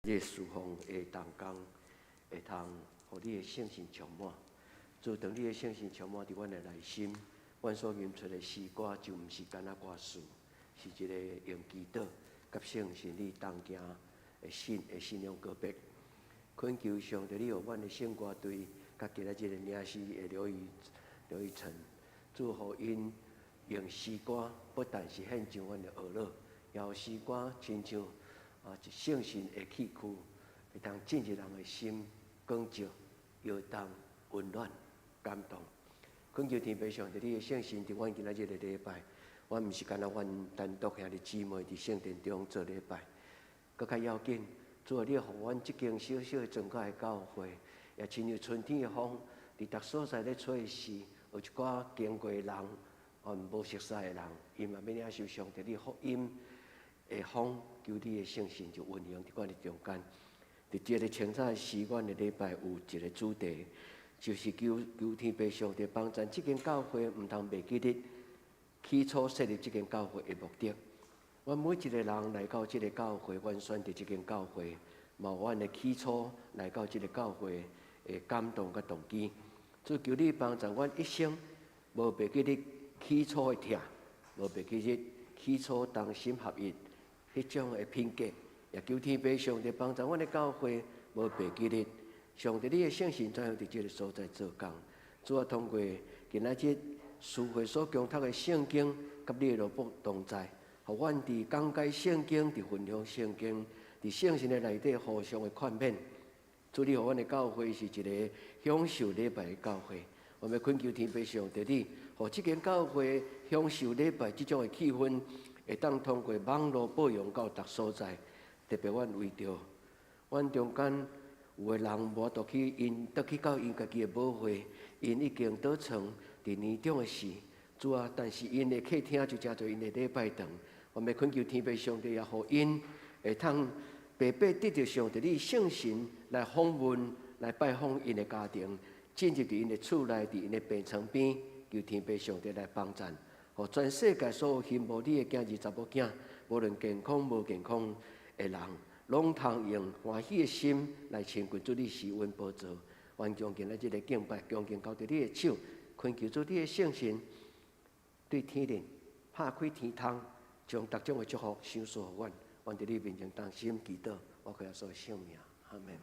你的侍奉的同工會通予你的聖神充滿，主當你的聖神充滿佇阮的內心，阮所吟出的詩歌就毋是干焦歌詞，是一个用祈禱佮聖神你同行的信仰告白。懇求上帝，你予阮的聖歌隊，佮今仔日的領詩的劉宇辰，主予𪜶用詩歌，不但是獻上阮的哀樂，也予詩歌親像聖神的氣區，會當進入人的心，光照、搖動、溫暖、感動。懇求天父上帝，你的聖神佇阮今仔日的禮拜，阮毋是干焦阮單獨兄弟姊妹佇聖殿中做禮拜，閣較要緊，主啊，你予阮這間小小的莊腳的教會，也親像春天的風，佇逐所在咧吹時，有一寡經過的人，無熟似的人，𪜶嘛欲領受上帝你福音的風，求你的聖神就運行佇阮的中間。佇這个清早時，阮的禮拜有一个主題，就是求求天父上帝幫贊這間教會，毋通袂記得起初設立這間教會的目的。阮每一个人來到這个教會，阮選擇這間教會，嘛有阮的起初來到這个教會的感動佮動機。主求你幫助阮一生，無袂記得起初的疼，無袂記得起初同心合意彼種的品格。也求天父上帝幫助阮的教會，無袂記得上帝你的聖神怎樣佇這个所在做工。主啊，通過今仔日書會所共讀的聖經，佮你的奴僕同在，予阮佇講解聖經、佇分享聖經、佇聖神的內底互相的勸勉。主你予阮的教會是一个享受禮拜的教會。我們懇求天父上帝你，予這間教會享受禮拜這種的氣氛，會當通過網路播揚到逐所在。特別阮為著阮中間有的人無法度去，𪜶倒去到𪜶家己的母會，𪜶已經倒床佇年長的時，主啊，但是𪜶的客廳就成做𪜶的禮拜堂。我們懇求天父上帝也予𪜶會通白白得著上帝你聖神來訪問、來拜訪𪜶的家庭，進入佇𪜶的厝內，佇𪜶的病床邊，求天父上帝來幫贊，予全世界所有羨慕你的囝兒查某囝，無論健康無健康的人，攏通用歡喜的心來親近主你施恩寶座。阮將今仔這个敬拜，恭敬交佇你的手，懇求主你的聖神對天靈拍開天窗，將逐種的祝福賞賜予阮。阮佇你面前同心祈禱，我靠耶穌的聖名，阿門。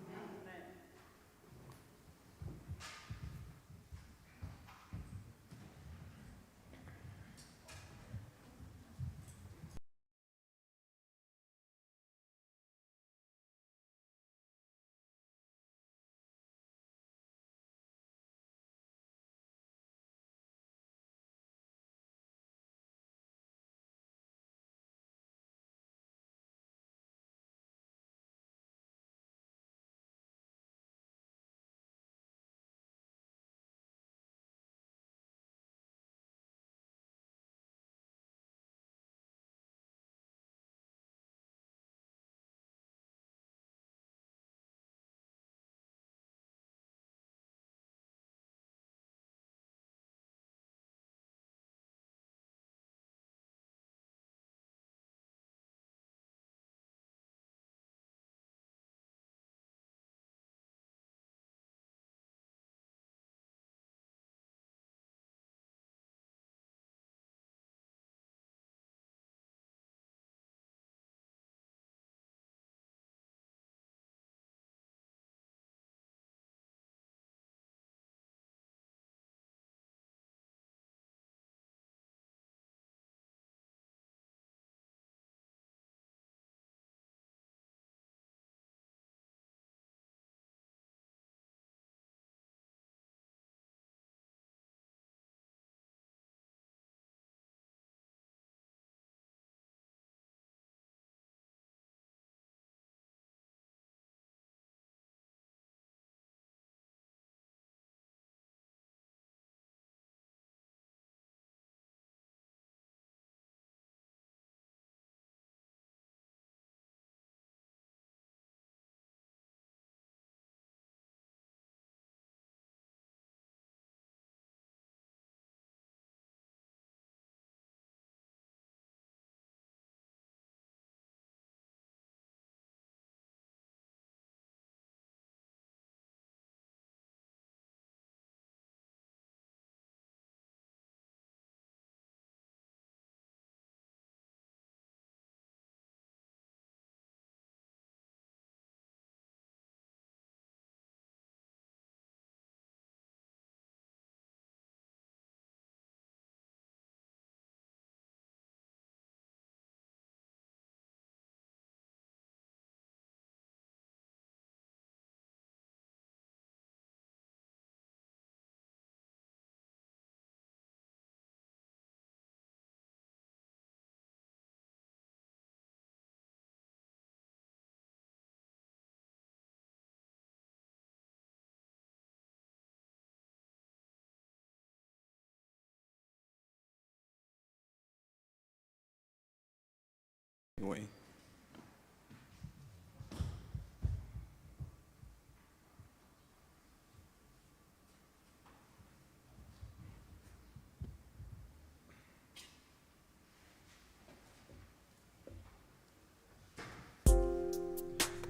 話。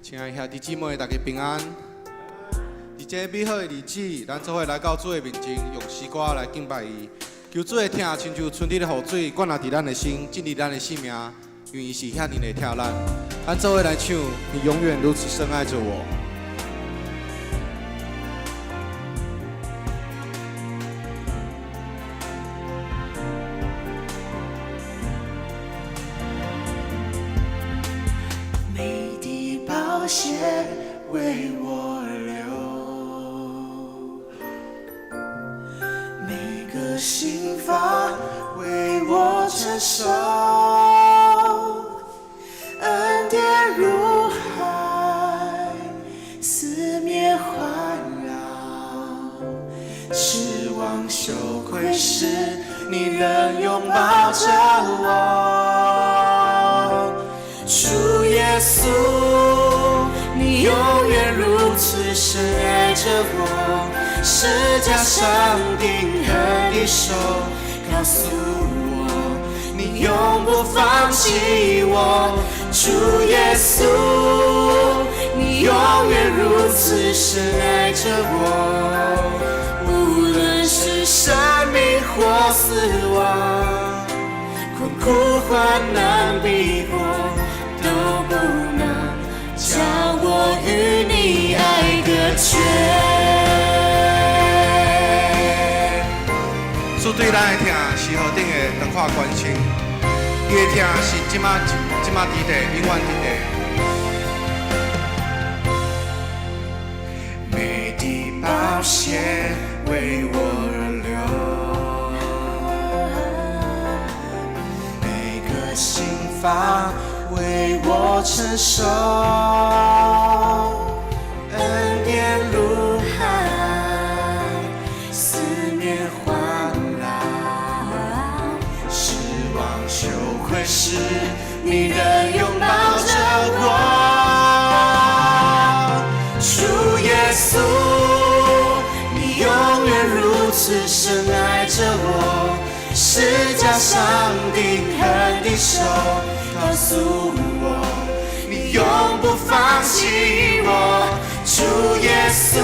親愛兄弟姊妹，大家平安。佇這美好的日子，咱做伙來到主的面前，用詩歌來敬拜伊。求主的疼，親像春日的雨水，灌抐佇咱的心，浸入咱的性命，因為伊是遐爾的疼咱。咱做伙來唱，你永遠如此深愛著我。每滴寶血為我流，每個刑罰為我承受，恩典如海，四面環繞，失望羞愧時，你仍擁抱著我。主耶穌，你永遠如此深愛著我，十架上釘痕的手告訴我，你永不放棄我。主耶穌，你永遠如此深愛著我，無論是生命或死亡，困苦患難逼迫，都不能叫我與你愛隔絕。主對咱的疼是何等的長闊高深，伊的疼是這馬這馬佇地，永遠佇地。每滴寶血為我而流，每個刑罰為我承受，恩典如海，四面環繞，失望羞愧時，你仍擁抱著我。主耶穌，你永遠如此深愛著我，十架上釘痕的手告訴我，你永不放棄我。主耶穌，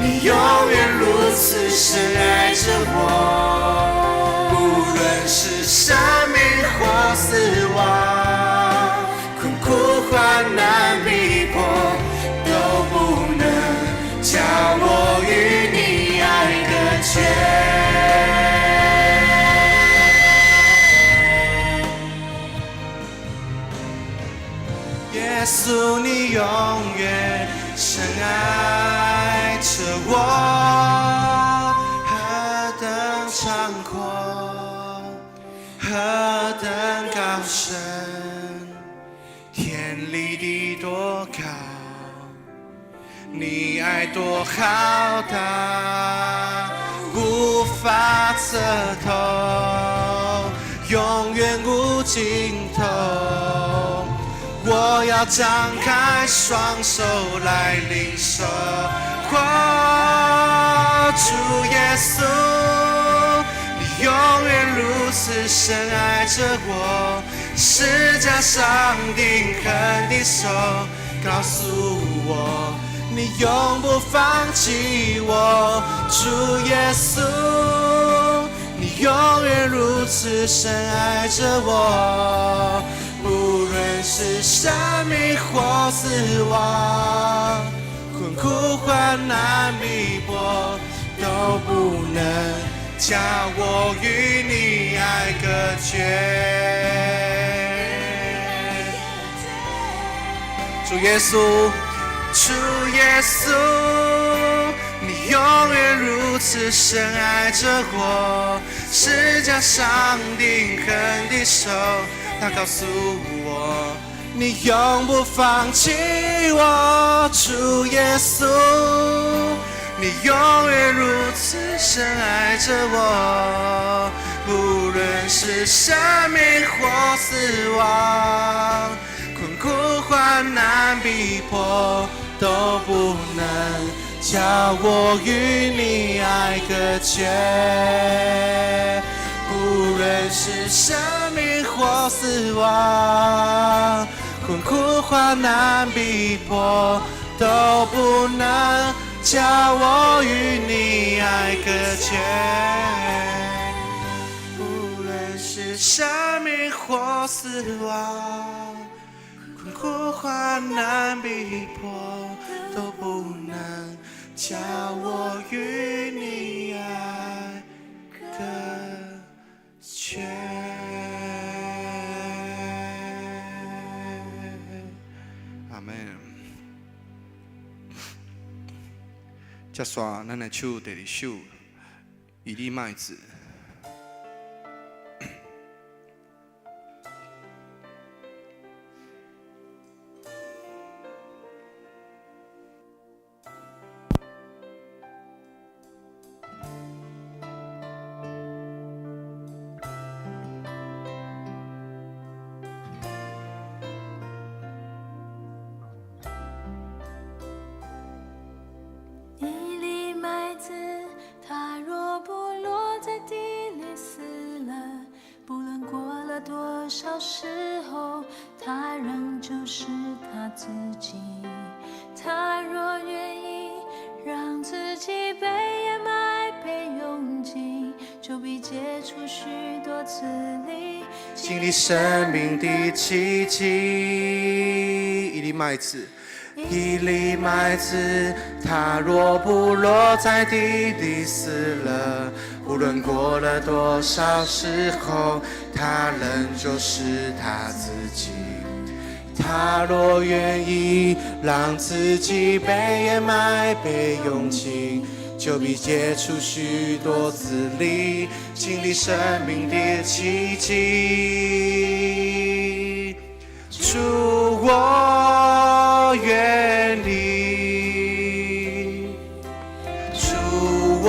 你永遠如此深愛著我，無論是生命或死亡，困苦患難逼迫，都不能叫我與你愛隔絕。耶穌，你永遠深愛著我，何等長闊，何等高深，天離地多高，你愛多浩大，無法測透，永遠無盡頭。我要張開雙手來領受，哦，主耶穌，你永遠如此深愛著我，十架上釘痕的手告訴我，你永不放棄我。主耶穌，你永遠如此深愛著我。無論是生命或死亡，困苦患難逼迫，都不能叫我與你愛隔絕。主耶穌，主耶穌，你永遠如此深愛著我，十架上釘痕的手，它告訴我，你永不放棄我。主耶穌，你永遠如此深愛著我，無論是生命或死亡，困苦患難逼迫，都不能叫我與你愛隔絕。不論是生命或死亡，困苦患難逼迫，都不能叫我與你愛隔絕。不論是生命或死亡，困苦患難逼迫，都不能叫我與你愛隔絕。阿門。接續，咱來唱第二首《一粒麥子》。一粒麥子，它若不落在地裡死了，不論過了多少時候，它仍舊是它自己。它若願意讓自己被掩埋、被用盡，就必結出許多子粒，經歷生命的奇蹟。一粒麥子，一粒麥子，它若不落在地裡死了，無論過了多少時候，它仍舊是它自己。他若願意讓自己被掩埋、被用盡，就必結出許多子粒，經歷生命的奇蹟。主，我願意，主，我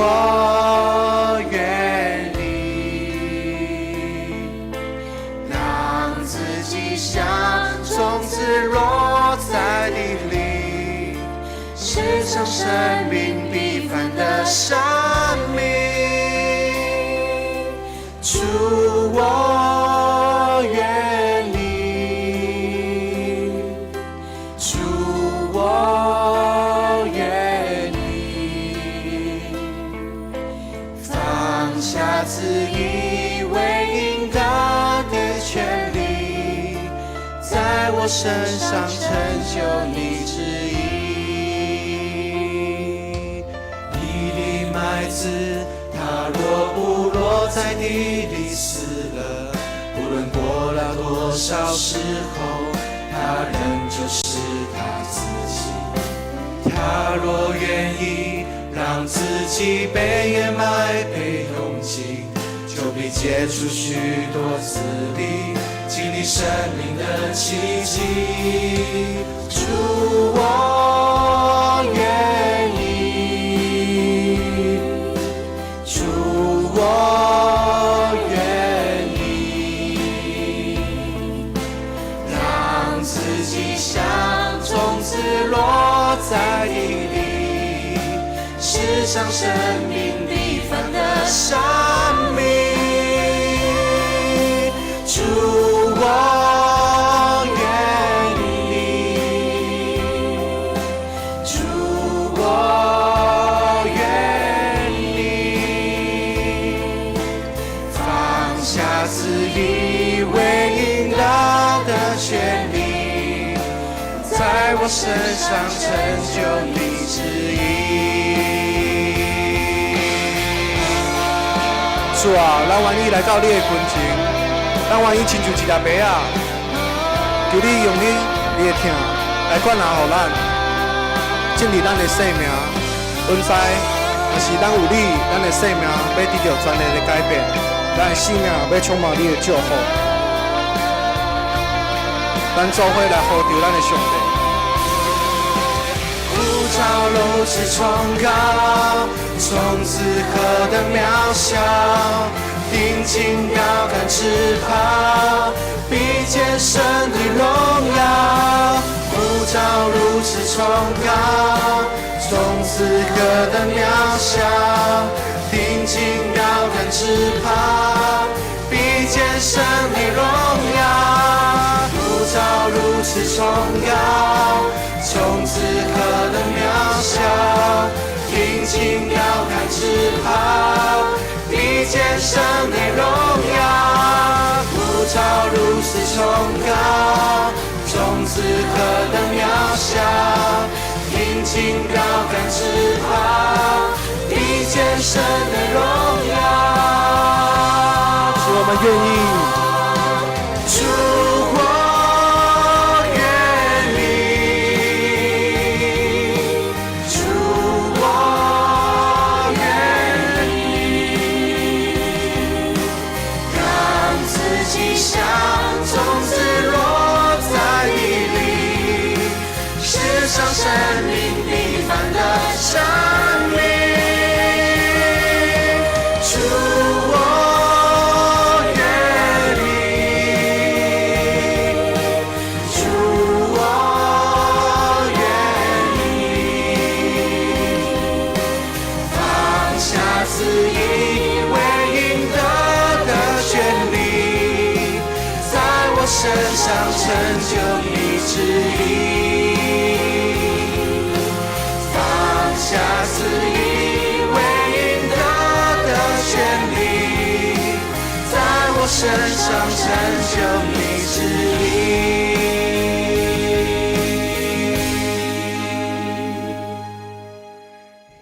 願意，讓自己像種子落在地裡，嘗生命不凡的生命。主，我願意，主，我願意，放下自以為應得的權利，在我身上成就你旨意。一粒麥子，它若不落在地裡死了，無論過了多少時候，它仍舊是它自己。他若願意讓自己被掩埋、被用盡，就必結出許多子粒，經歷生命的奇蹟。主，我願意，主，我願意，讓自己像種子落在地裡，嘗生命不凡的生命。主，我願意，主，我願意，放下自以為應得的權利，在我身上成就你旨意。主啊，咱願意來到你的跟前，咱願意親像一粒麥仔，求你用你的疼來灌納予咱，進入咱的生命。恩知，若是咱有你，咱的生命欲得著全然的改變，咱的生命欲充滿你的祝福。咱做伙來呼求咱的上帝。呼召如此崇高，種子何等渺小，定睛標竿直直跑，比见神的荣耀。呼召如此崇高，种子何等渺小，定睛高看直跑，比见神的荣耀。呼召如此崇高，种子何等渺小，定睛高看直跑，比见神的荣耀。呼召如此崇高，种子何等渺小，定睛高看直跑，比见神的荣耀。主，我們願意。主，我願意。主，我願意，讓自己像種子落在地裡，世上生命非凡的生命。主，我願意。主，我願意，放下自以為應得的權利，在我身上成就你旨意。放下自以為應得的權利，在我身上成就你旨意。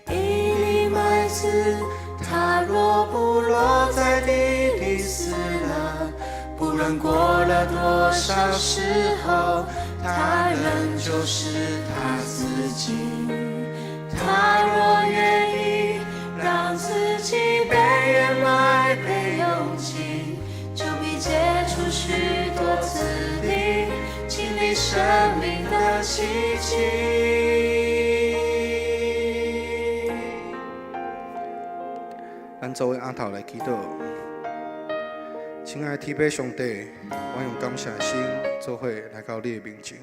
一粒麥子，它若不落在地裡死了，不論過了多少時候，它仍舊是它自己。他若願意讓自己被掩埋、被用盡，就必結出許多子粒，經歷生命的奇蹟。咱做伙阿頭來祈禱，親愛的天父上帝，我用感謝的心做伙來到你的面前。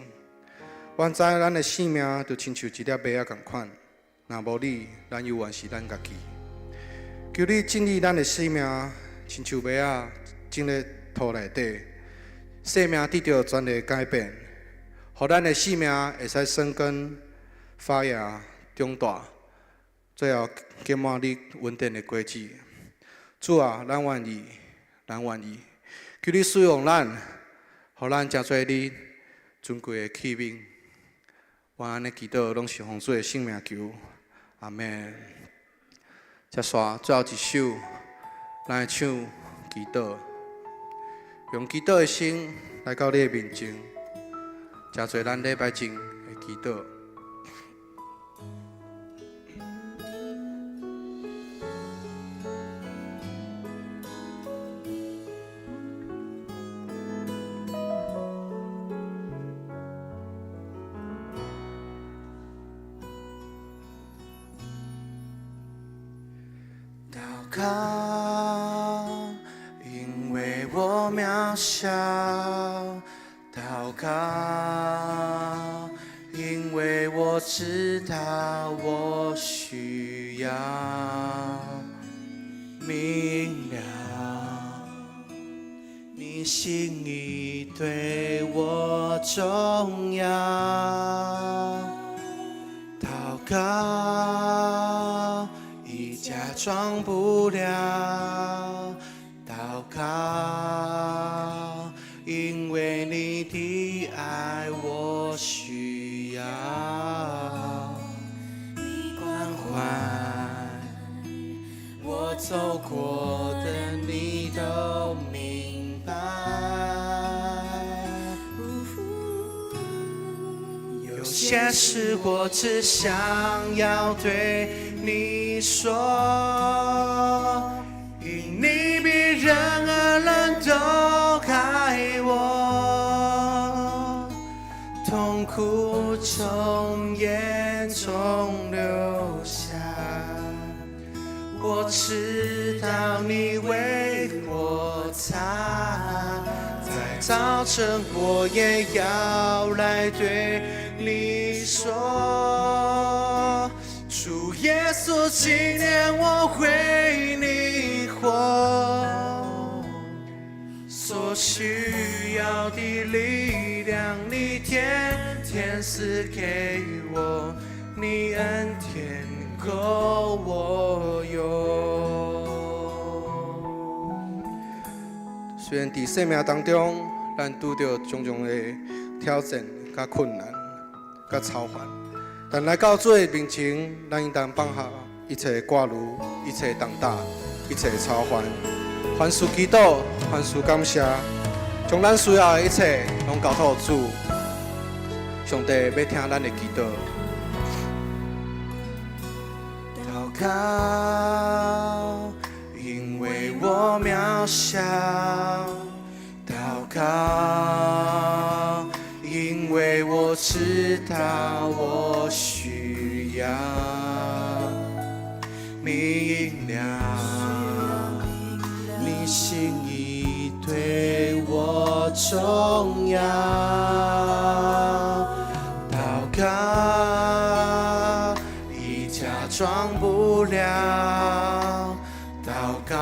我知咱的生命就親像一粒麥仔仝款，若無你，咱猶原是咱家己。求你整理咱的生命，親像麥仔種咧土內底，生命得著全的改變，予咱的生命會使生根、發芽、長大，最後結滿你恩典的果子。主啊，咱願意，咱願意，求你使用咱，予咱成做你尊貴的器皿。我按呢祈禱，攏是奉主的聖名求，阿們。接續最後一首，咱來唱祈禱，用祈禱的心來到你的面前，成做咱禮拜前的祈禱。禱告，因為我渺小；禱告，因為我知道我需要明了你心意對我重要。禱告，已假裝不了。禱告，因為你的愛我需要。你關懷我走過的，你都明白。有些事我只想要對你說，因你比任何人都愛我，痛苦從眼中流下，我知道你為我擦。早晨我也要來對你說，主耶穌，今年我為你活，所需要的力量，你天天賜給我，你恩典夠我用。雖然佇生命當中，咱拄著種種的挑戰、佮困難、佮操煩，但來到主的面前，咱應當放下一切的掛慮、一切的重擔、一切的操煩，凡事祈禱，凡事感謝，將咱需要的一切攏交託主。上帝欲聽咱的祈禱。禱告，因為我渺小；禱告，因為我知道我需要明了你心意對我重要。禱告已假裝不了，禱告，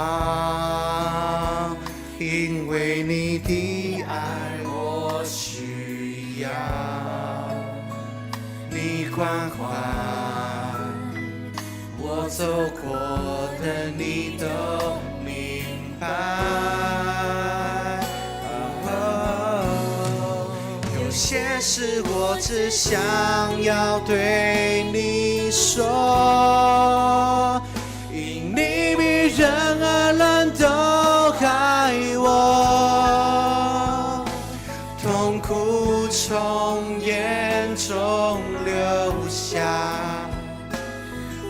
因為你的愛我需要，你關懷我走過的你都明白。哦，有些事我只想要對你說，因你比任何人都愛我，痛苦從眼中流下，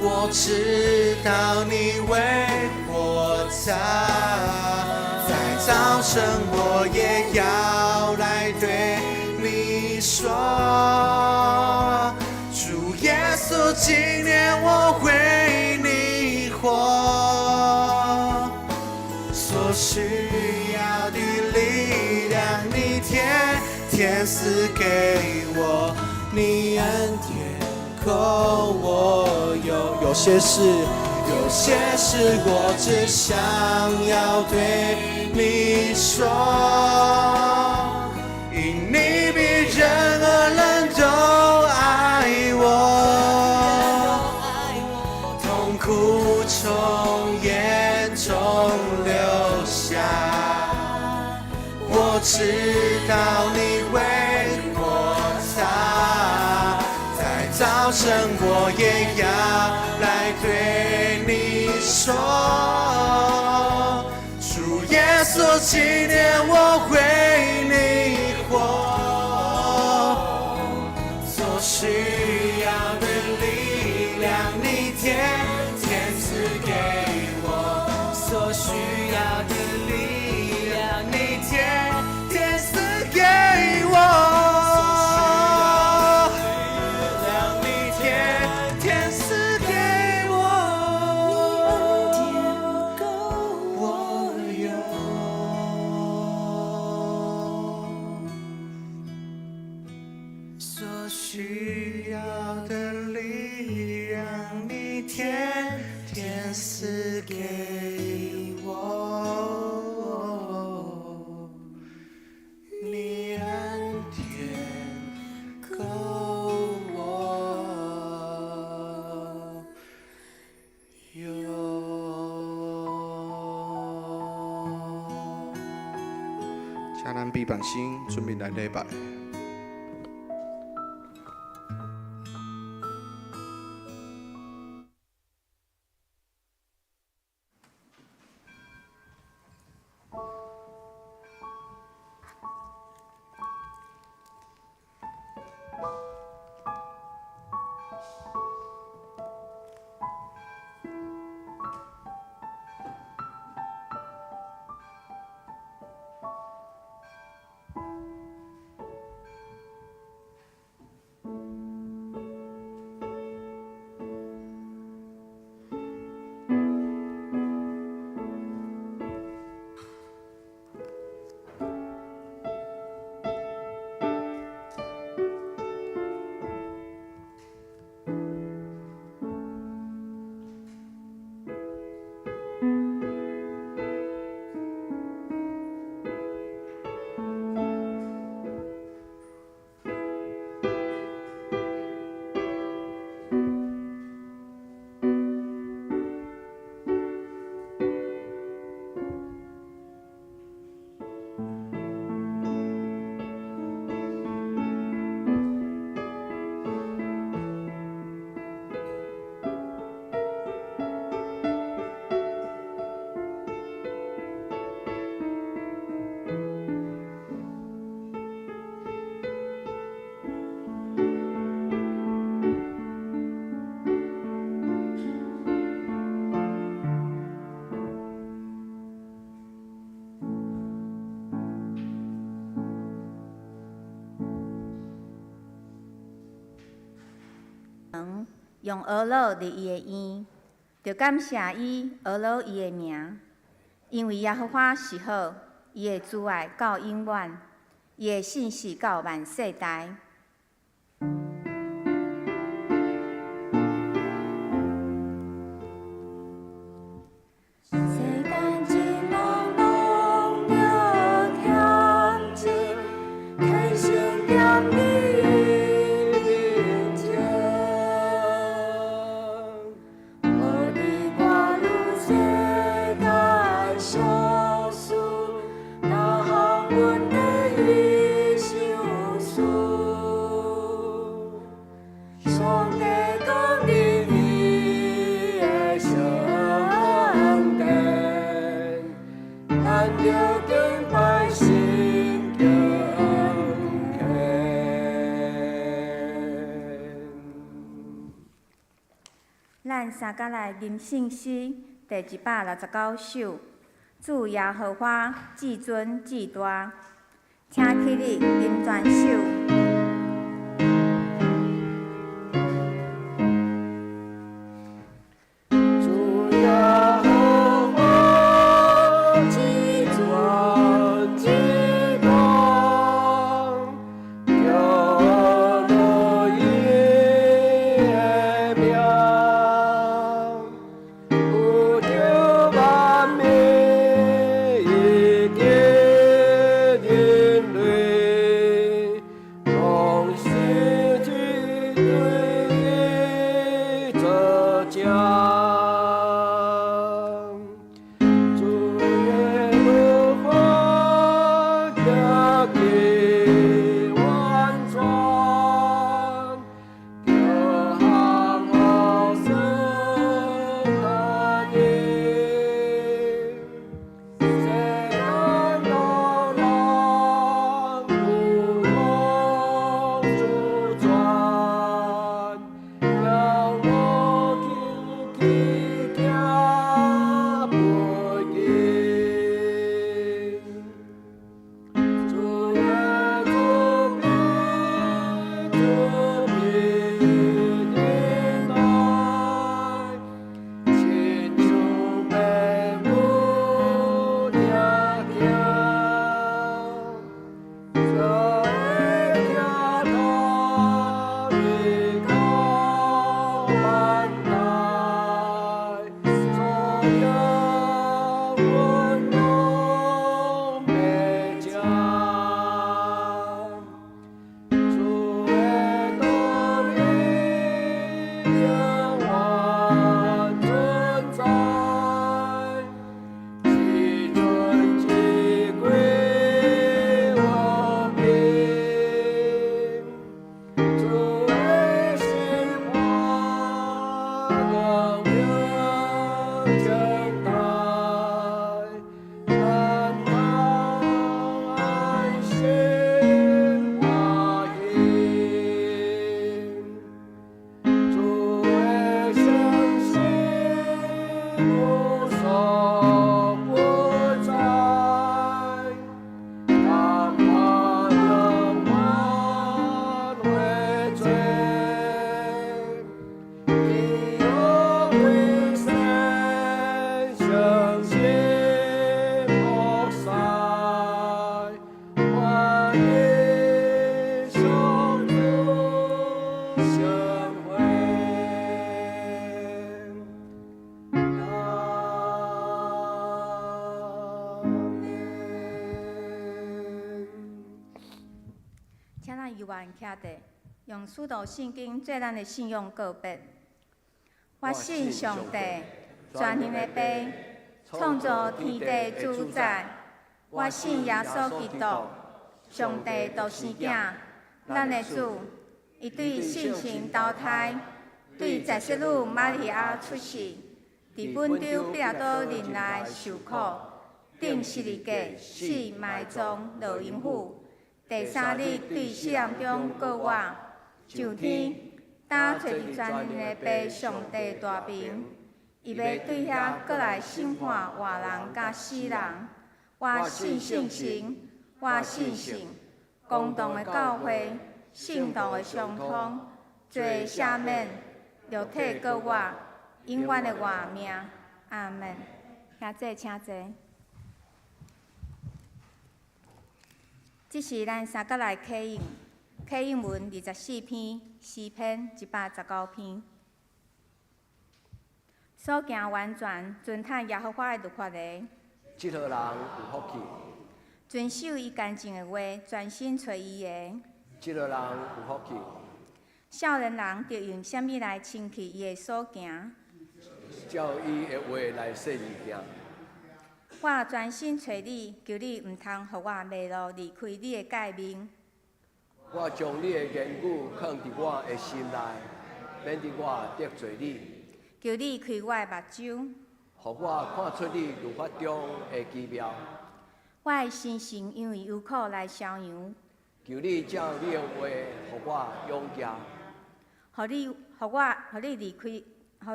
我知道你為我擦。在早晨我也要來對你說，主耶穌，今年我為你活，所需要的力量，你天天賜給我，你恩典夠我用。有些事，有些事我只想要對你說，因你比任何人都愛我，痛苦從眼中流下，我知道你為我擦。在早晨我也要來對你說，主耶穌，今年我為你活，所需要的力量，你天天賜給我，所需要的力量，你天天賜給我，讓你天天賜給我，你恩典夠我用。所需要的力量，你天天賜給我，你恩典夠我用。請咱閉目心，準備來禮拜。用呵咾入伊的院，著感謝伊，呵咾伊的名，因為耶和華是好，伊的慈愛到永遠，伊的信實到萬世代。世間一人攏著恬靜，天生踮你面前，予你掛慮世間瑣事，逐項問題伊想事。上帝降臨伊的聖殿，咱著敬拜神敬虔。咱三甲來吟聖詩第169首，主耶和華至尊至大，請起立吟全首。主耶和華至尊至大，叫樂伊的名，有著萬民以及人類，同心一對伊作證。主耶和華行得完全，叫行好事難言。世間老人不用主轉，讓我堅強不移。主耶主必主必忍耐，親像父母疼囝，做會疼痛伊到萬代，所有阮攏袂食。主的道理永遠存在，至尊至貴和平。主的審判光明正大，咱當安心歡喜。主的誠實無所不在，當怕永遠會罪。伊有為神相信服侍，歡迎上主相會。阿們。請咱猶原徛佇，用使徒信經做咱的信仰告別。我信上帝，全能的父，創造天地主宰。我信耶穌基督，上帝獨生囝，咱的主。伊對聖神投胎，對在聖女瑪利亞出世，佇本丟彼拉多任內受苦，釘十字架，死埋葬，落陰府。第三日對死人中復活，上天，擔坐佇全能的父上帝大爿。伊欲對遐閣來審判活人佮死人。我信聖神，我信聖公同的教會，聖徒的相通，罪赦免，肉體閣我永遠的活命。阿門。兄弟，請坐。這是咱三角來啟應，啟應文24篇，詩篇119篇。所行完全，遵趁耶和華的律法的，這號人有福氣。遵守伊乾淨的話，專心揣伊的，這號人有福氣。少年人著用啥物來清去伊的所行？照伊的話來說物件。我專心揣你，求你毋通予我迷路離開你的誡命。我將你的言語藏佇我的心內，免得我得罪你。求你開我的目睭，予我看出你律法中的奇妙。我的心神因為憂苦來逍遙。求你照你的話，予我勇健。予你，予我，予你離開，予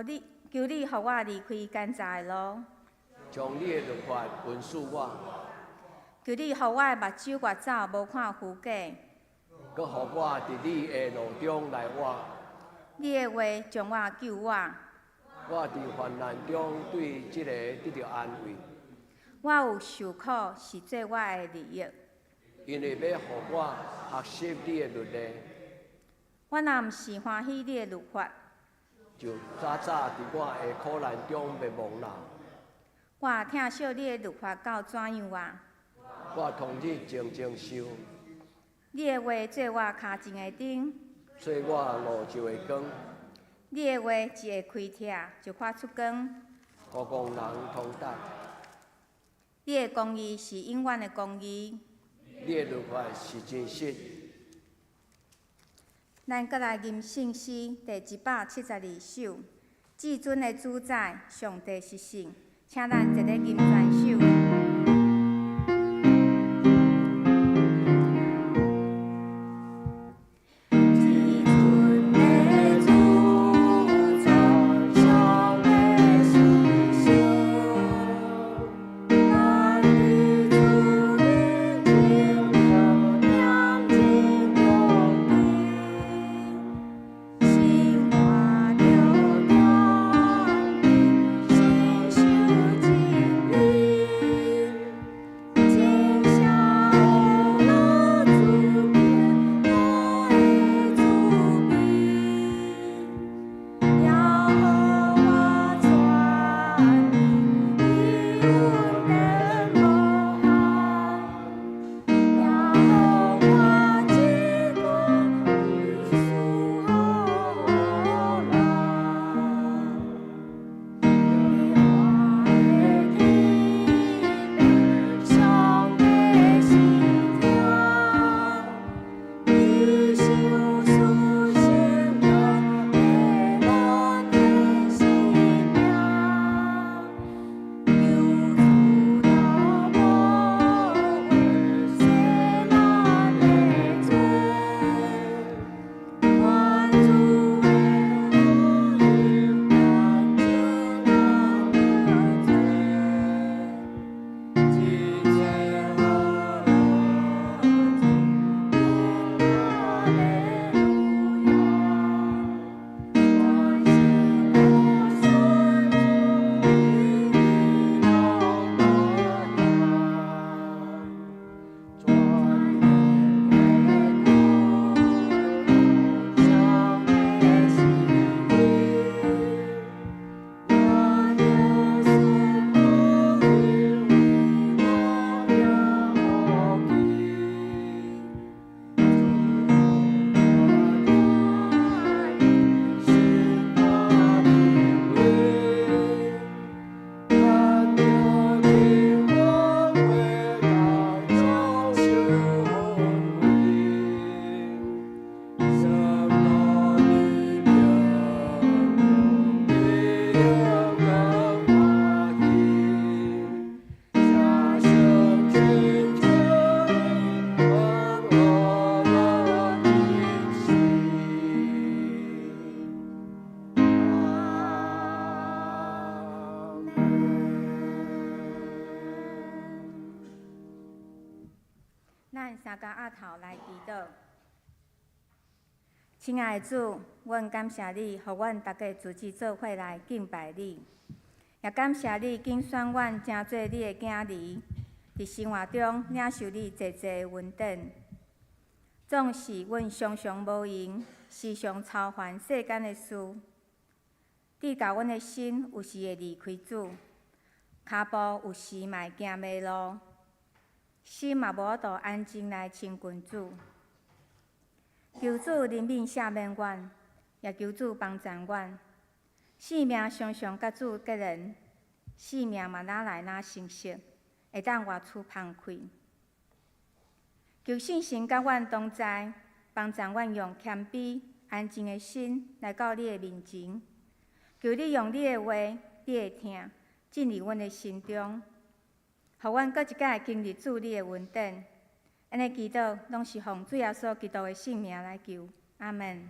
你，求你予我離開奸詐的路。將你的律法允許我。求你予我的目睭越走，無看虛假。閣予我佇你的路中來活。你的話將我救我。我佇患難中對這个得著安慰。我有受苦是做我的利益。因為欲予我學習你的律例。我若毋是歡喜你的律法，就早早佇我的苦難中滅亡啦。我疼惜你的律法到怎樣啊？我終日靜靜想。你的話做我跤前的燈，做我路上的光。你的話一下開拆，就發出光，予戇人通達。你的公義是永遠的公義。你的律法是真實。咱閣來吟聖詩第172首，至尊的主宰，上帝是聖，請咱齊咧吟全首。至尊的主宰，上帝是聖，咱佇主面前恬靜恭敬，生活著謙卑，信守真理，真相樂主變我的主庇，耶和華全能，伊恩典無限，耶和華這歌伊賜予咱。耶和華的天上帝是疼，伊賞賜聖靈的咱的生命，求主來保護洗咱的罪，願主的福音挽救咱的罪，一切好樂主，哈利路亞，全心我順主，伊攏無恙。全能的君王，上帝是義，願耶穌福音為我標記，主我愛是我的位，咱著聽我話當享受安慰，上道你平安，你歡喜，加上真真望我的心。阿門。咱三跤鴨頭來祈禱。親愛的主，阮感謝你，予阮逐家組織做伙來敬拜你，也感謝你揀選阮成做你的囝兒，佇生活中領受你濟濟的恩典。縱使阮常常無閒，時常操煩世間的事，致到阮的心有時會離開主，跤步有時嘛會行迷路，心嘛無法度安靜來親近主。求主憐憫赦免阮，也求主幫助阮。生命常常佮主結連，生命嘛若來若誠實，會當活出芳氣。求聖神佮阮同在，幫助阮用謙卑、安靜的心來到你的面前。求你用你的話、你的疼進入阮的心中，予阮閣一擺經歷主你的恩典。按呢祈禱，攏是奉主耶穌基督的聖名來求，阿們。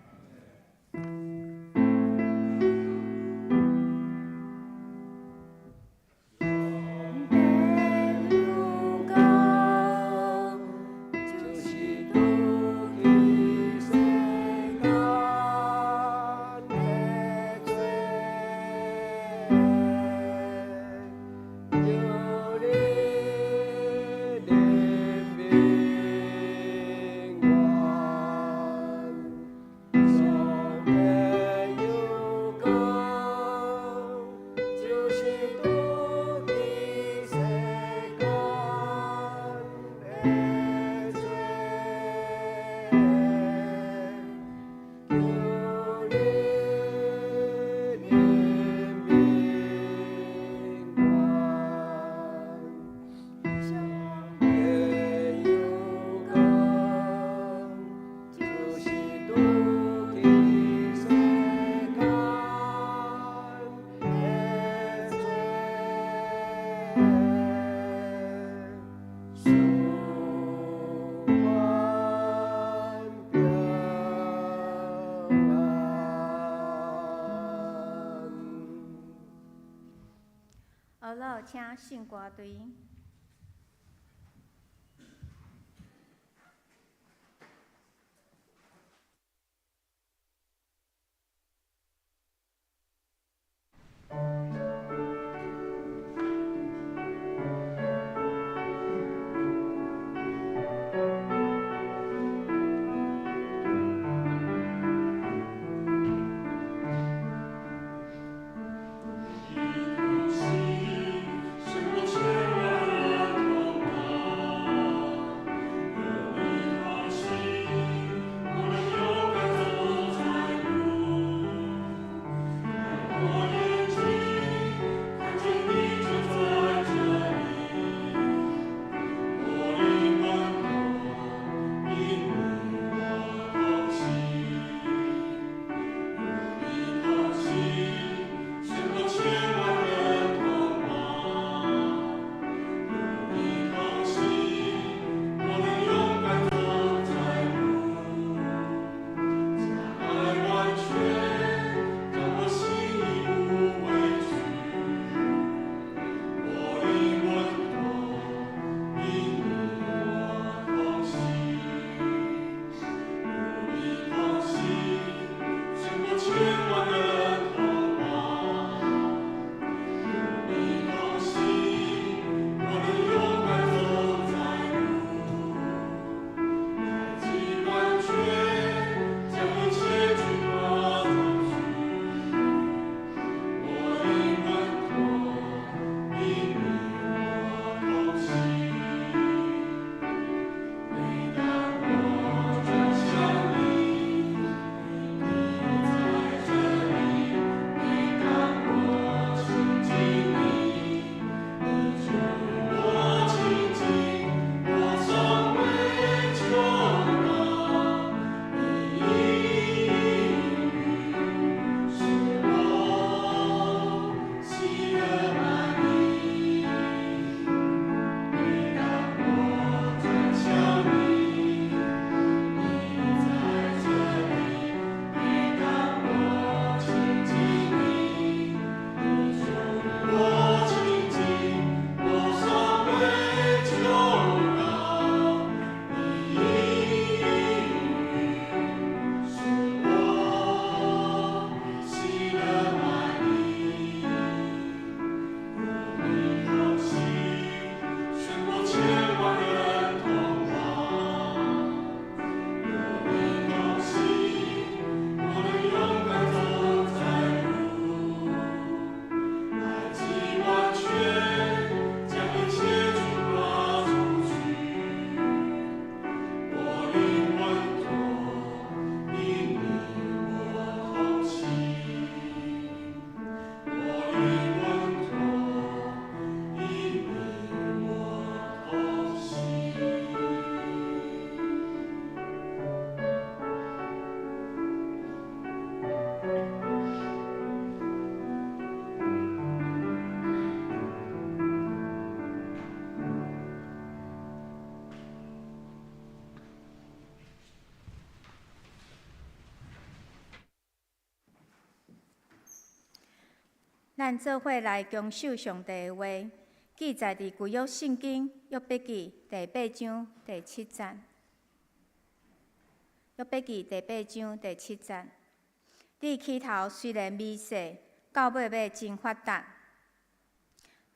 好了，請聖歌隊。是我千萬。咱做伙來恭守上帝的話，記載佇舊約聖經約伯記第八章第七節。約伯記第八章第七節。你起頭雖然微細，到尾尾真發達。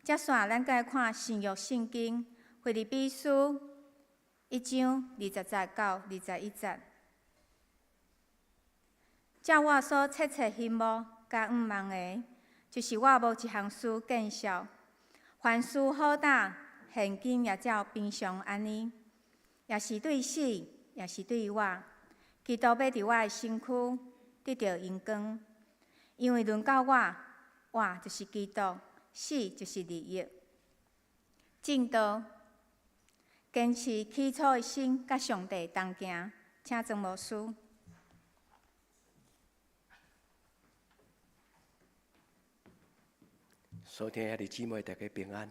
接紲咱閣來看新約聖經腓立比書1章20節到21節。照我所切切希望佮向望的，就是我無一項事見笑，凡事好膽，現今也照平常按呢，也是對死，也是對活，基督要佇我的身軀得著榮光。因為論到我，活就是基督，死就是利益。證道，堅持起初的心，佮上帝同行，請莊牧師。所聽兄弟姊妹，大家平安。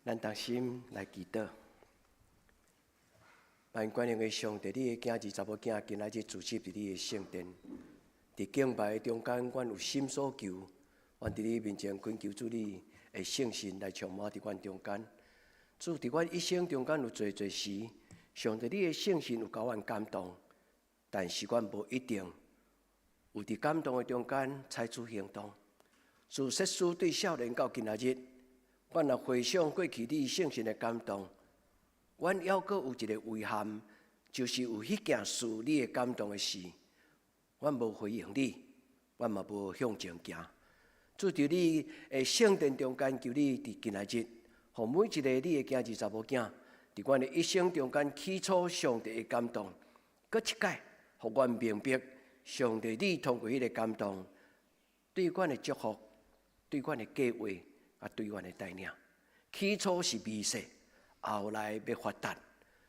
咱同心來祈禱。萬全能的上帝，你的囝兒查某囝今仔日聚集佇你的聖殿，佇敬拜的中間，阮有心所求，阮佇你面前懇求主你的聖神來充滿佇阮中間。主，佇阮一生中間有濟濟時，上帝你的聖神有共阮感動，但是阮無一定有佇感動的中間採取行動。自細事對少年到今仔日，阮若回想過去你聖神的感動，阮猶閣有一个遺憾，就是有彼件事你會感動的事，阮無回應你，阮嘛無向前行。主，佇你的聖殿中間，求你佇今仔日，予每一个你的囝兒查某囝，佇阮的一生中間起初上帝的感動，閣一擺，予阮明白上帝你通過彼個感動，對阮的祝福。對阮的計劃，啊，對阮的帶領，起初是微細，後來欲發達。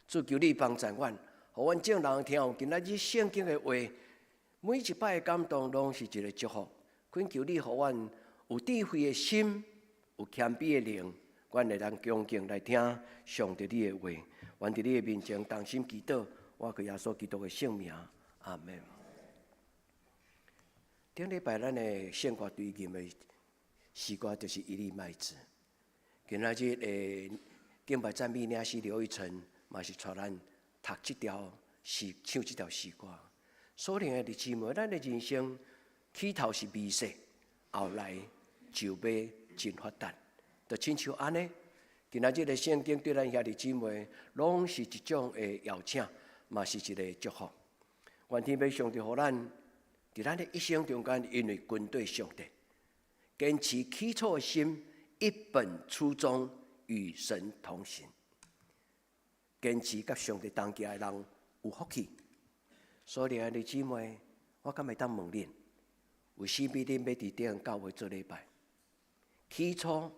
主，求你幫助阮，予阮眾人聽有今仔日聖經的話，每一擺的感動攏是一个祝福。懇求你，予阮有智慧的心，有謙卑的靈，阮會當恭敬來聽上帝你的話。阮佇你的面前同心祈禱，我靠耶穌基督的聖名，阿門。頂禮拜咱的聖歌隊吟的詩歌就是一粒麥子。今仔日的敬拜讚美領詩劉一成嘛是帶咱讀這條詩，唱這條詩歌。所以兄弟姊妹，咱的人生起頭是微細，後來就欲真發達，就親像按呢。今仔日的聖經對咱兄弟姊妹，攏是一種的邀請，嘛是一个祝福。願天父上帝予咱，佇咱的一生中間，因為跟綴上帝。堅持起初的心，一本初衷，與神同行。堅持佮上帝同行的人有福氣。所以兄弟姊妹，我敢會當問恁，為啥物恁欲佇這間教會做禮拜？起初，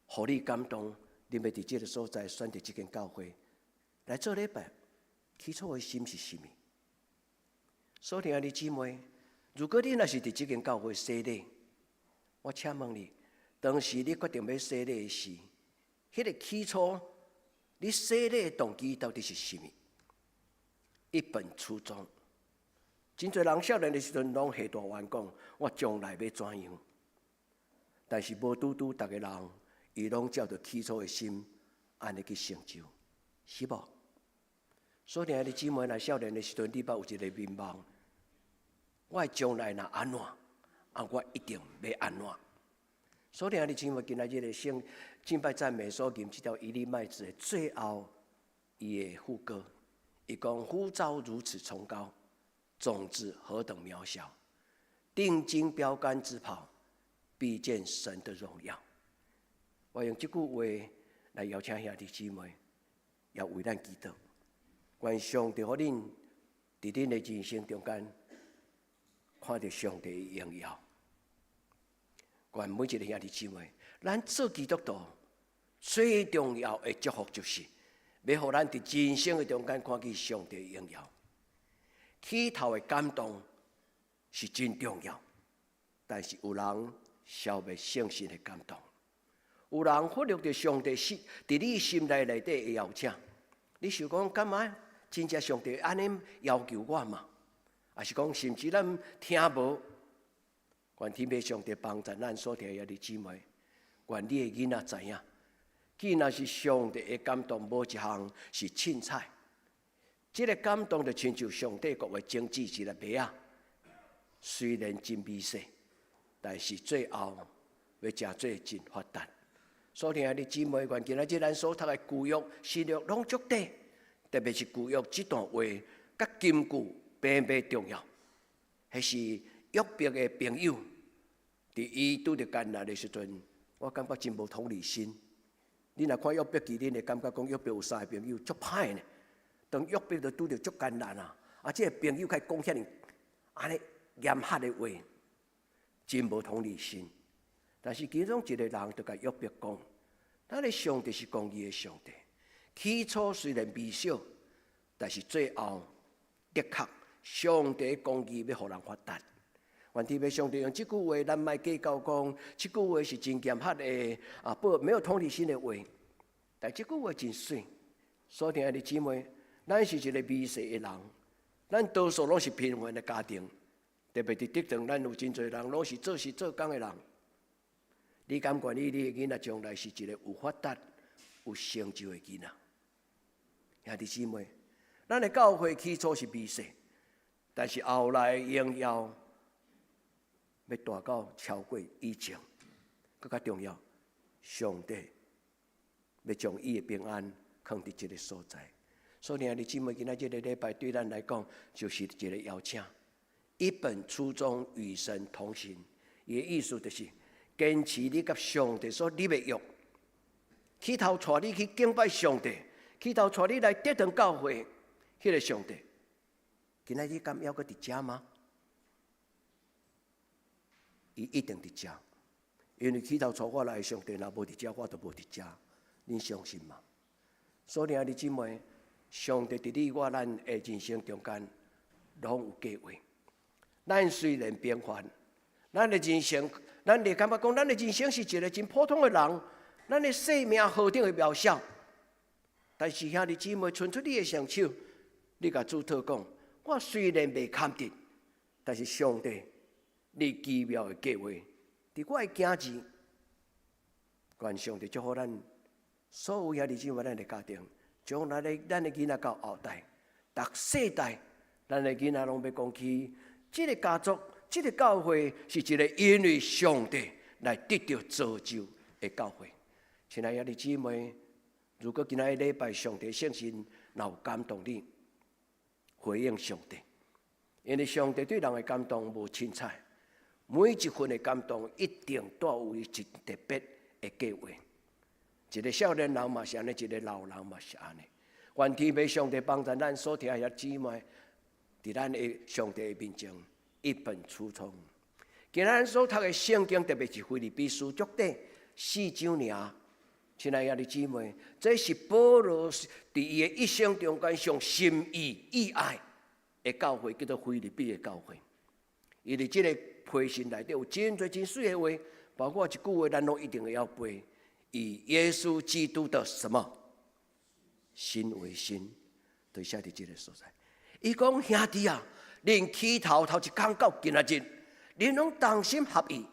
予你感動，恁欲佇這个所在選擇這間教會來做禮拜？起初的心是啥物？所以兄弟姊妹，如果恁若是佇這間教會洗禮，我請問你，當時你決定欲洗禮的時，彼个起初你洗禮的動機到底是啥物？一本初衷，真濟人少年的時陣攏下大願講，我將來欲怎樣？但是無拄拄，逐个人伊攏照著起初的心，按呢去成就，是無？所以兄弟姊妹，若少年的時陣，你捌有一个願望，我將來若按怎？啊！我一定欲按怎？所以兄弟姊妹，今仔日的聖敬拜讚美所吟這條一粒麥子的最後，伊的副歌，伊講呼召如此崇高，種子何等渺小，定睛標竿直跑，必見神的榮耀。我用這句話來邀請兄弟姊妹，也為咱祈禱。願上帝予恁佇恁的人生中間，看著上帝的榮耀。願每一个兄弟姊妹，咱做基督徒最重要的祝福，就是欲予咱佇人生的中間看見上帝的榮耀。起頭的感動是真重要，但是有人消滅聖神的感動，有人忽略著上帝是佇你心內內底的邀請。你想講幹嘛？真正上帝按呢要求我嗎？抑是講甚至咱聽無？願天父上帝幫助咱所聽的兄弟姊妹，願你的囡仔知影，既然是上帝的感動，無一項是凊彩。這個感動就親像上帝國的種子一粒麥仔，雖然真微細，但是最後欲成做真發達。所以兄弟姊妹，願今仔日咱所讀的舊約、新約攏足短，特別是舊約這段話，佮金句平平重要。彼是約伯的朋友，佇伊拄著艱難的時陣，我感覺真無同理心。你若看約伯記，恁會感覺講約伯有三个朋友足歹呢。當約伯就拄著足艱難啊，啊，這个朋友開講遐爾按呢嚴厲的話，真無同理心。但是其中一個人就共約伯講：咱的上帝是公義的上帝，起初雖然微小，但是最後的確上帝公義欲予人發達。願天父上帝用這句話，咱莫計較講，這句話是真嚴厲的啊，不沒有同理心的話。但這句話真媠。所聽的姊妹，咱是一個微細的人，咱多數攏是貧寒的家庭，特別佇德堂，咱有真濟人攏是做事做工的人。你敢願意你的囡仔將來是一個有發達、有成就的囡仔？兄弟姊妹，咱的教會起初是微細，但是後來榮耀欲大到超過以前，閣較重要，上帝欲將伊的平安囥佇這个所在。所以兄弟姊妹，今仔這个禮拜對咱來講，就是一個邀請。一本初衷與神同行，伊的意思就是堅持你佮上帝所立的約，起頭帶你去敬拜上帝，起頭帶你來德堂教會，彼个上帝，今仔日敢猶閣佇遮嗎？伊一定佇遮，因為起頭帶我來的上帝，若無佇遮，我就無佇遮。恁相信嗎？所以兄弟姊妹，上帝佇你我咱的人生中間，攏有計劃。咱雖然平凡，咱的人生，咱會感覺講，咱的人生是一個真普通的人，咱的生命何等的渺小。但是兄弟姊妹，伸出你的雙手，你共主禱講：我雖然袂堪得，但是上帝，你奇妙的計劃，佇我的囝兒，願上帝祝福咱所有兄弟姊妹，咱的家庭，將來的咱的囡仔到後代，逐世代，咱的囡仔攏欲講起，這個家族，這個教會是一個因為上帝來得著造就的教會。親愛的兄弟姊妹，如果今仔日禮拜上帝聖神若有感動你，回應上帝，因為上帝對人的感動無凊彩，每一份的感動一定帶有伊一特別的計劃。一個少年人嘛是按呢，一個老人嘛是按呢。願天父上帝幫助咱所聽的姊妹，佇咱的上帝的面前一本初衷。今仔咱所讀的聖經，特別是腓立比書，足短四章爾。親愛的兄弟姊妹，這是保羅佇伊的一生中間上心意意愛的教會，叫做腓立比的教會。伊佇這個批信內底有真濟真媠的話，包括一句話，咱攏一定會曉背：以耶穌基督的什麼心為心，就寫佇這个所在。伊講兄弟啊，恁起頭頭一工到今仔日，恁攏同心合意，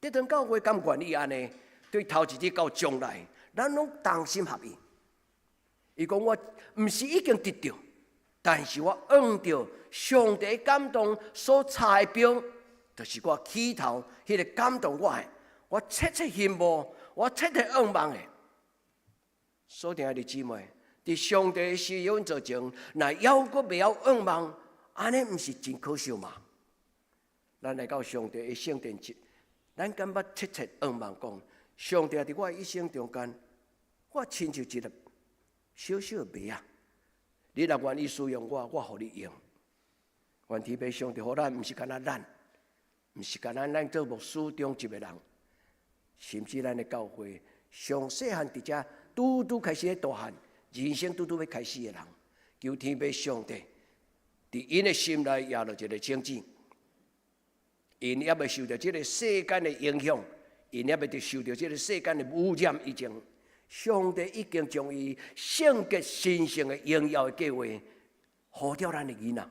這陣教會敢願意按呢？對頭一日到將來，咱攏同心合意。伊講我毋是已經得著，但是我按著上帝感動所插的標，就是我起頭彼个感動我的，我切切希望，我切切向望的。所聽的姊妹，佇上帝施恩座前，若猶閣袂曉向望，按呢毋是真可惜嗎？咱來到上帝的聖殿前，咱敢捌切切向望講，上帝佇我一生中間，我親像一粒小小的麥仔，你若願意使用我，我予你用。願天父上帝予咱，毋是干焦咱，毋是干焦咱做牧師中一个人，甚至咱的教會，上細漢佇遮拄拄開始咧大漢，人生拄拄欲開始的人，求天父上帝佇𪜶的心內掖落一个種子，𪜶猶未受著這个世間的影響。𪜶猶未受著這个世間的污染以前，上帝已經將伊聖潔神聖的榮耀的計劃，予予咱的囡仔，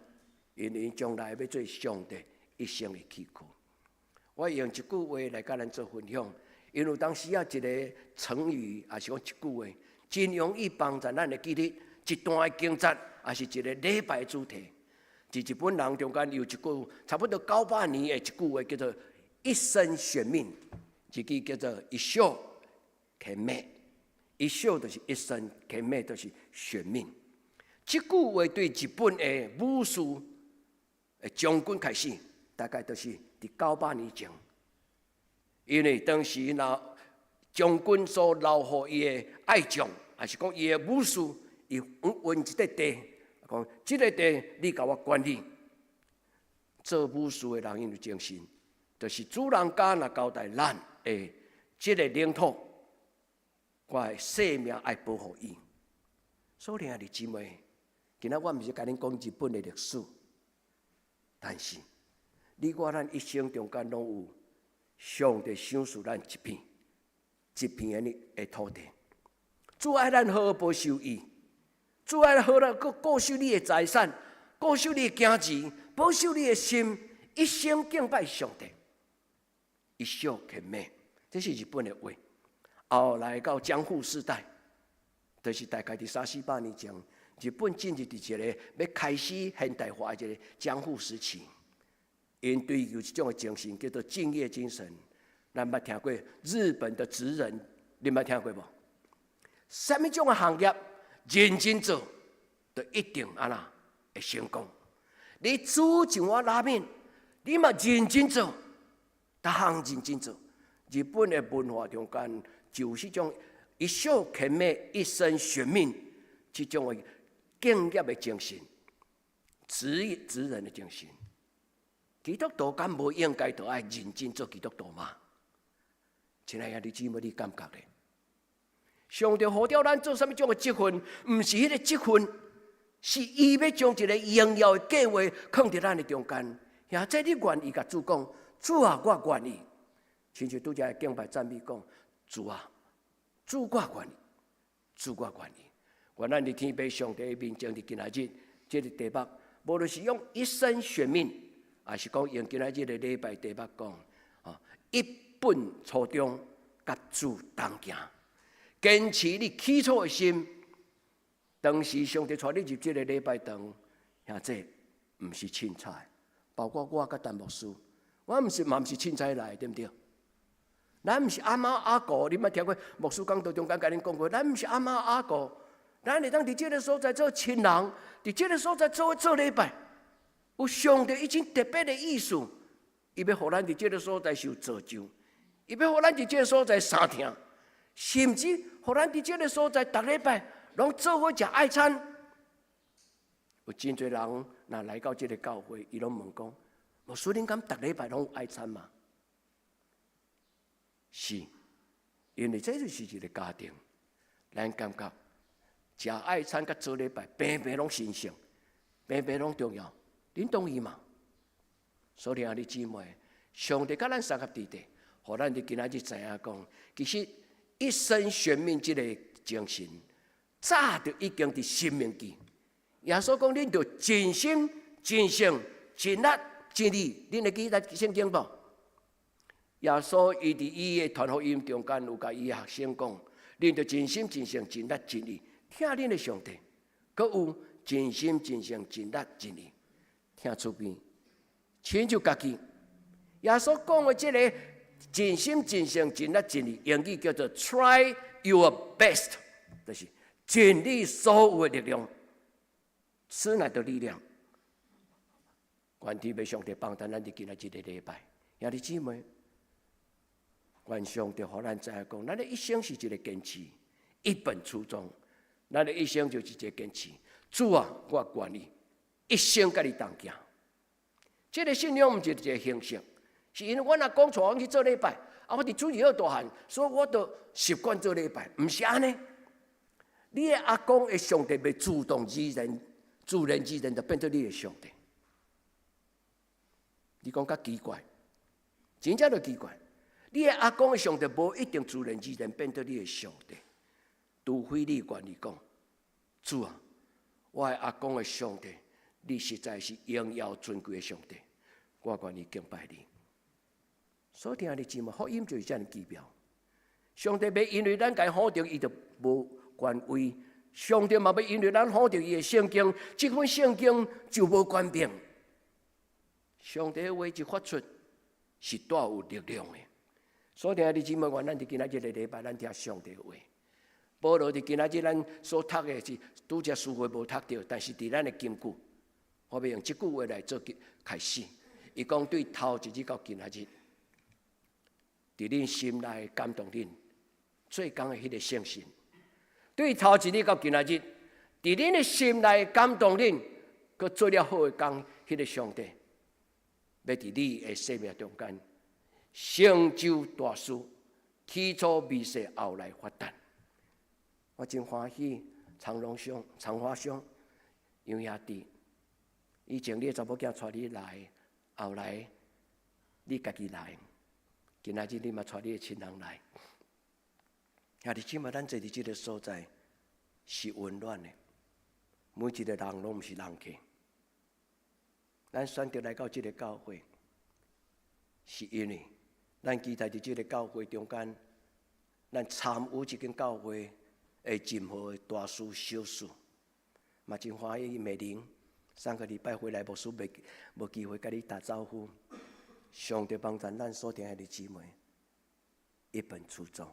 因為將來欲做上帝一生的器具。我用一句話來佮咱做分享，因為當時啊，一个成語，抑是講一句話，真容易幫助咱會記得一段的經節，抑是一个禮拜的主題。佇日本人中間有一句差不多900年的一句話，叫做“一生懸命”，一句叫做“一生懸命”。一生就是一生，懸命就是懸命。這句話對日本的武士的將軍開始，大概都是佇900年前。因為當時若將軍所留予伊的愛將，抑是講伊的武士，伊分一塊地，講這个地你共我管理。做武士的人𪜶有精神，就是主人家若交代咱的這个領土，我的性命愛保護伊。所以兄弟姊妹，今仔我毋是共恁講日本的歷史，但是你我咱一生中間攏有上帝賞賜咱一片一片的土地，主愛咱好好保守伊，主愛好好閣顧守你的財產，顧守你的行兒，保守你的心，一生敬拜上帝，一生懸命，這是日本的話。後來到江戶時代，就是大概佇三四百年前，日本進入佇一个欲開始現代化的一个江戶時期。𪜶追求一種的精神，叫做敬業精神。咱捌聽過日本的職人，你捌聽過無？啥物種的行業認真做，就一定按怎會成功。你煮一碗拉麵，你嘛認真做，逐項認真做。日本的文化中間，就是種一生懸命、一生懸命這種的敬業的精神，職人的精神。基督徒敢無應該都愛認真做基督徒嗎？親愛的兄弟姊妹，你感覺咧？上帝呼召咱做啥物種的職分？毋是彼个職分，是伊欲將一个榮耀的計劃囥佇咱的中間。或者你願意共主講，主啊，我願意。親像拄才敬拜讚美講，主啊，主我願意，主我願意。願咱佇天父上帝面前，佇今仔日這个題目，無論是用一生懸命，抑是講用今仔日的禮拜題目講，啊，一本初衷，佮主同行，堅持你起初的心。當時上帝帶你入這个禮拜堂，兄弟毋是凊彩，包括我佮陳牧師，我毋是嘛毋是凊彩來，對毋對？咱毋是阿貓阿狗，你捌聽過牧師講道中間共恁講過，咱毋是阿貓阿狗，咱會當佇這个所在做親人，佇這个所在做做禮拜，有上帝一種特別的意思，伊欲予咱佇這个所在受造就，伊欲予咱佇這个所在相疼，甚至予咱佇這个所在逐禮拜攏做伙食愛餐。有真濟人若來到這个教會，伊攏問講：牧師，恁敢逐禮拜攏有愛餐嗎？是，因為這就是一个家庭，咱感覺食愛餐佮做禮拜，平平攏神聖，平平攏重要，恁同意嗎？所以兄弟姊妹，上帝佮咱相合佇底，予咱佇今仔日知影講，其實一生懸命這个精神，早就已經佇申命記。耶穌講，恁著盡心、盡性、盡力、盡意，恁會記得聖經無？耶穌伊佇伊的傳福音中間有共伊的學生講，恁著盡心、盡性、盡力、盡意，疼恁的上帝，閣有盡心、盡性、盡力、盡意，疼厝邊，親像家己。耶穌講的這个盡心、盡性、盡力、盡意，英語叫做 try your best，就是盡你所有的力量，此乃的力量。願天父上帝幫助咱佇今仔這个禮拜，兄弟姊妹，願上帝予咱知影講，咱的一生是一个堅持，一本初衷，咱的一生就是一个堅持。主啊，我願意一生佮你同行。這个信仰毋是一个形式，是因為阮阿公帶阮去做禮拜，啊，我佇主日學大漢，所以我都習慣做禮拜，毋是按呢。你的阿公的上帝袂自動自然、自然自然就變做你的上帝。你講較奇怪，真正就奇怪。你的阿公的上帝無一定自然自然變做你的上帝，除非你願意講，主啊，我的阿公的上帝，你實在是榮耀尊貴的上帝，我願意敬拜你。所以兄弟姊妹，福音就是遮爾奇妙。上帝袂因為咱共伊否定，伊就無權威；上帝嘛袂因為咱否定伊的聖經，這本聖經就無權柄。上帝的話一發出，是帶有力量的。所以兄弟姊妹，願咱佇今仔日的禮拜，咱聽上帝話。保羅佇今仔日咱所讀的是拄才書會無讀著，但是佇咱的金句，我欲用這句話來做開始。伊講對頭一日到今仔日，佇恁心內感動恁做工的彼个聖神，對頭一日到今仔日，佇恁的心內感動恁，閣做了好的工，彼个上帝，欲佇你的生命中間成就大事，起初未說，後來發達。我真歡喜，長榮兄、長華兄、楊兄弟，以前你的查某囝帶你來，後來你家己來，今仔日你嘛帶你的親人來。兄弟姊妹，咱坐佇這个所在是溫暖的，每一个人攏毋是人客。咱選擇來到這个教會，是因為咱期待佇這个教會中間，咱參與這間教會的任何大事小事，嘛真歡喜美玲上個禮拜回來，牧師袂無機會共你打招呼。上帝幫助咱所聽的姊妹，一本初衷，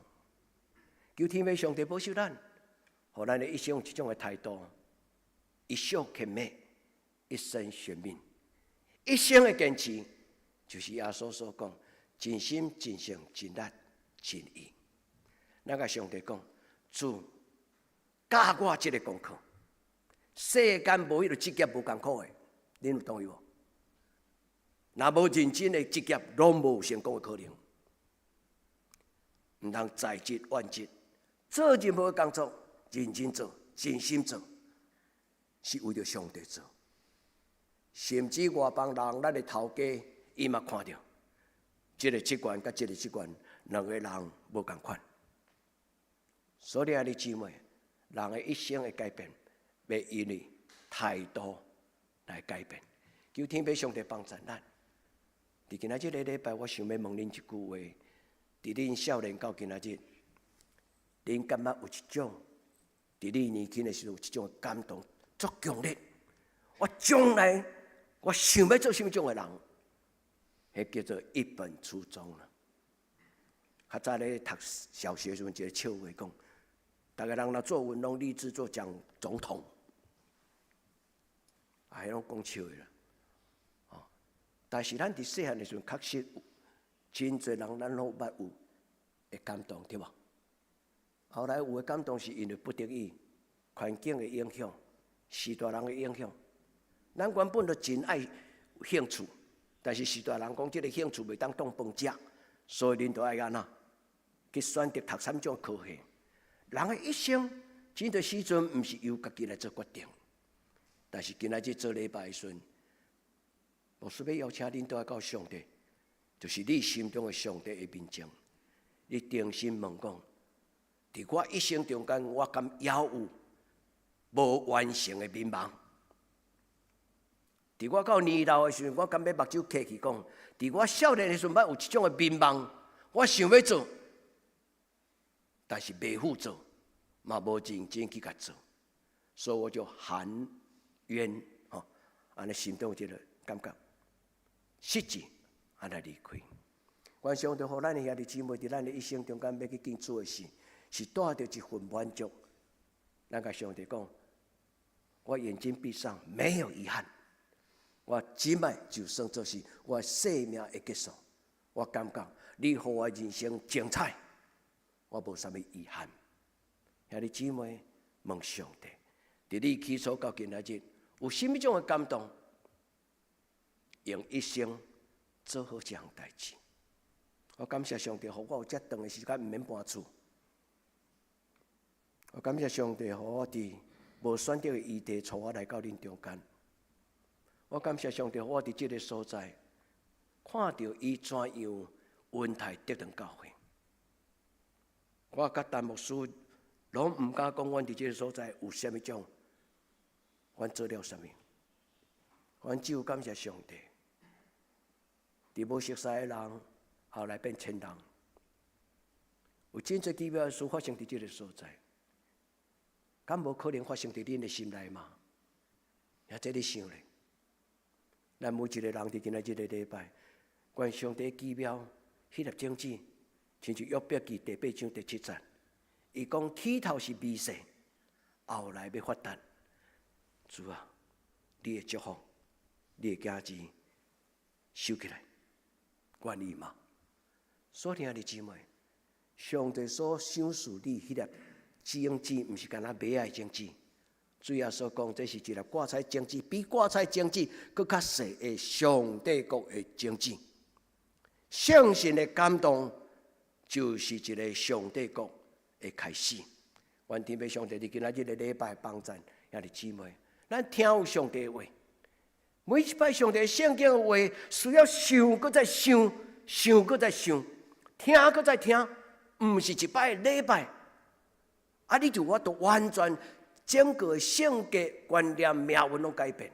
求天父上帝保守咱，予咱的一生有這種的態度，一宿勤勉，一生懸命，一生的堅持，就是耶穌所講，盡心、盡性、盡力、盡意。咱共上帝講，主教我這个功課，世間無彼个職業無艱苦的，恁有同意無？若無認真的職業，攏無成功的可能。毋通在職怨職，做任何工作，認真做，盡心做，是為著上帝做。甚至外邦人，咱的頭家，伊嘛看著，這个職員佮這个職員兩个人無仝款。所以兄弟姊妹，人的一生的改變，欲因為態度來改變。求天父上帝幫助咱。佇今仔這个禮拜，我想欲問恁一句話：佇恁少年到今仔日，恁感覺有一種，佇你年輕的時陣有一種感動，足強烈。我將來我想欲做啥物種的人，彼叫做一本初衷啦。較早咧讀小學時陣，一个笑話講，逐个人若作文攏立志做蔣總統，啊，彼攏講笑的啦。哦，但是咱佇細漢的時陣，確實真濟人咱攏捌有會感動，對無？後來有的感動是因為不得已，環境的影響，序大人的影響。咱原本就真愛興趣，但是序大人講這个興趣袂當當飯食，所以恁就愛按怎去選擇讀啥物種科系。人的一生，真濟時陣毋是由家己來做決定，但是今仔日做禮拜的時陣，牧師欲邀請恁倒來到上帝，就是你心中的上帝的面前，你定心問講：佇我一生中間，我敢猶有無完成的願望？佇我到年老的時陣，我敢欲目睭閉去講？佇我少年的時陣，捌有一種的願望，我想欲做，但是袂赴做，嘛無認真去共做，所以我就含冤吼，按呢心中有這个感覺，實際按呢離開。願上帝予咱的兄弟姊妹，佇咱的一生中間欲去敬主的時，是帶著一份滿足。咱共上帝講，我眼睛閉上，沒有遺憾。我這擺就算做是我生命的結束，我感覺你予我人生精彩，我無啥物遺憾。兄弟姊妹，問上帝，佇你起初到今仔日，有啥物種的感動？用一生做好這項代誌。我感謝上帝，予我有遮長的時間毋免搬厝。我感謝上帝，予我佇無選擇的餘地，帶我來到恁中間。我感謝上帝，予我佇這个所在看著伊怎樣恩待得堂教會。我佮陳牧師攏毋敢講，阮佇這个所在有啥物種，阮做了啥物。阮只有感謝上帝。佇無熟似的人，後來變千人。有真濟奇妙的事發生佇這个所在，敢無可能發生佇恁的心內嗎？也這你想咧？咱每一个人佇今仔這个禮拜，願上帝奇妙彼粒種子，親像約伯記第八章第七節，伊講起頭是微細，後來欲發達。主啊，你的祝福，你的兒子收起來，願意嗎？所聽的姊妹，上帝所賞賜你彼粒種子，毋是干焦麥仔的種子。主耶穌講，這是一粒芥菜種子，比芥菜種子閣較細的上帝國的種子。聖神的感動，就是一个上帝國的開始。願天父上帝佇今仔日的禮拜幫贊兄弟姊妹，咱聽有上帝的話，每一擺上帝聖經的話，需要想，閣再想，想閣再想，聽閣再聽，毋是一擺禮拜。啊，你就有法度完全整個性格、觀念、命運攏改變。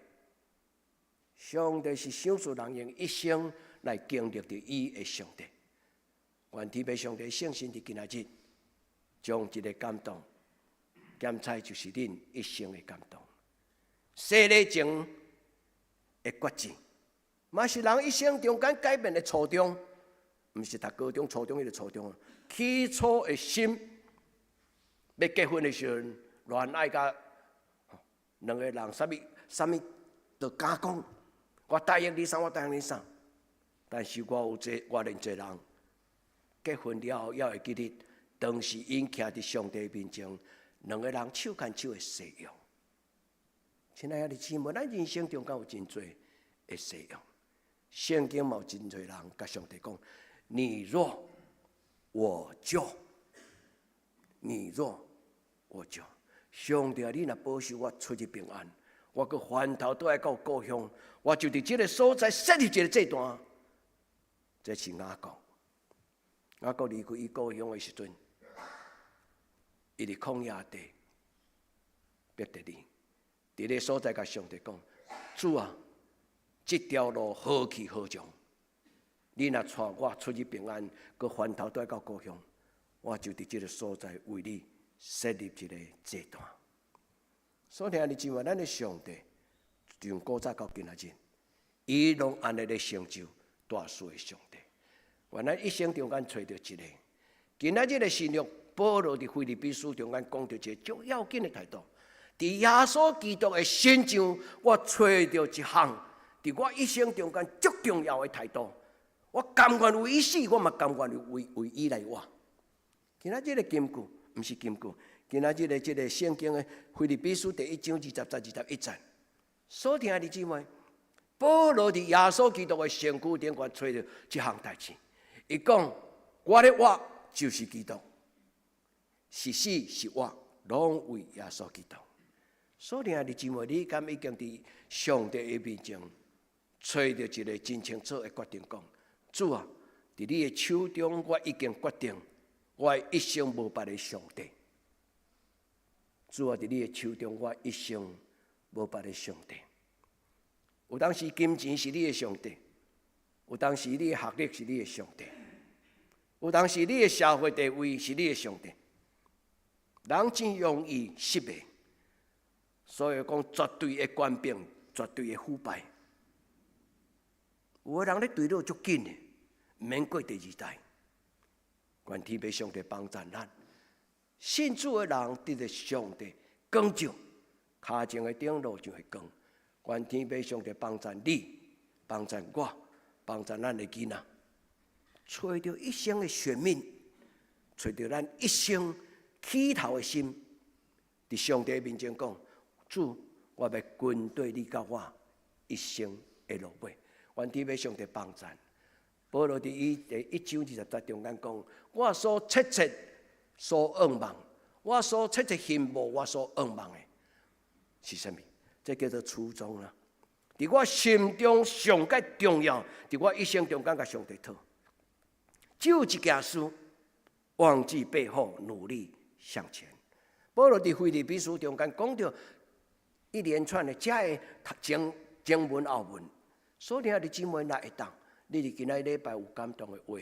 上帝是賞賜人用一生來經歷著伊的上帝。願天父上帝聖神佇今仔日，將這个感動，檢採就是恁一生的感動。洗禮前的決志，嘛是人一生中間改變的初衷，毋是讀高中、初中彼个初中。起初的心，欲結婚的時陣，戀愛甲兩个人，啥物啥物都敢講，我答應你啥，我答應你啥。但是我有這我認濟人結婚了後，猶會記得當時𪜶徛佇上帝面前，兩个人手牽手的誓約。親愛的姊妹，咱人生中間有真濟的誓約，聖經嘛有真濟人共上帝講：你若我就，你若我就，上帝啊，你若保守我出入平安，我閣翻頭轉來到故鄉，我就佇這个所在設立一个祭壇。這是雅各。雅各離開伊故鄉的時陣，伊佇曠野地，伯特利，佇咧所在共上帝講：主啊，這條路何去何從？你若帶我出入平安，閣翻頭轉來到故鄉，我就佇這个所在為你設立一个祭壇。所以兄弟姊妹，咱的上帝從古早到今仔日，伊攏按呢咧成就大事的上帝。願咱一生中間揣著一个，今仔日的新約，保羅佇腓立比書中間講著一个足要緊的態度。佇耶穌基督的身上，我揣著一項，佇我一生中間足重要的態度。我甘願為伊死，我嘛甘願為為伊來活。今仔日的金句，毋是金句，今仔日的這个聖經的腓立比書第一章二十節21節，所聽的姊妹，保羅佇耶穌基督的身軀頂懸揣著這項代誌。伊講：我咧活就是基督，是死是活，攏為耶穌基督。所以兄弟姊妹，你敢已經佇上帝的面前，揣著一个真清楚的決定，講：主啊，佇你的手中，我已經決定，我一生無別个上帝。主啊，佇你的手中，我一生無別个上帝。有當時金錢是你的上帝，有當時你的學歷是你的上帝，有當時你的社會地位是你的上帝。人真容易失敗，所以講絕對的權柄，絕對的腐敗。有的人咧墜落足緊的，毋免過第二代。願天父上帝幫贊咱，信主的人得著上帝光照，跤前的燈路上的光。願天父上帝幫贊你，幫贊我，幫贊咱的囡仔，揣著一生的選命，揣著咱一生起頭的心，佇上帝面前講：主，我欲跟綴你到我一生的落尾。願天父上帝幫贊。保羅佇伊第一章二十節中間講：我所切切所向望，我所切切羨慕，我所向望的是啥物？這叫做初衷啦。佇我心中上蓋重要，佇我一生中間共上帝討，只有一件事：忘記背後，努力向前。保羅佇腓立比書中間講著一連串的這个前前文後文，所以兄弟姊妹若會當，你佇今仔禮拜有感動的話，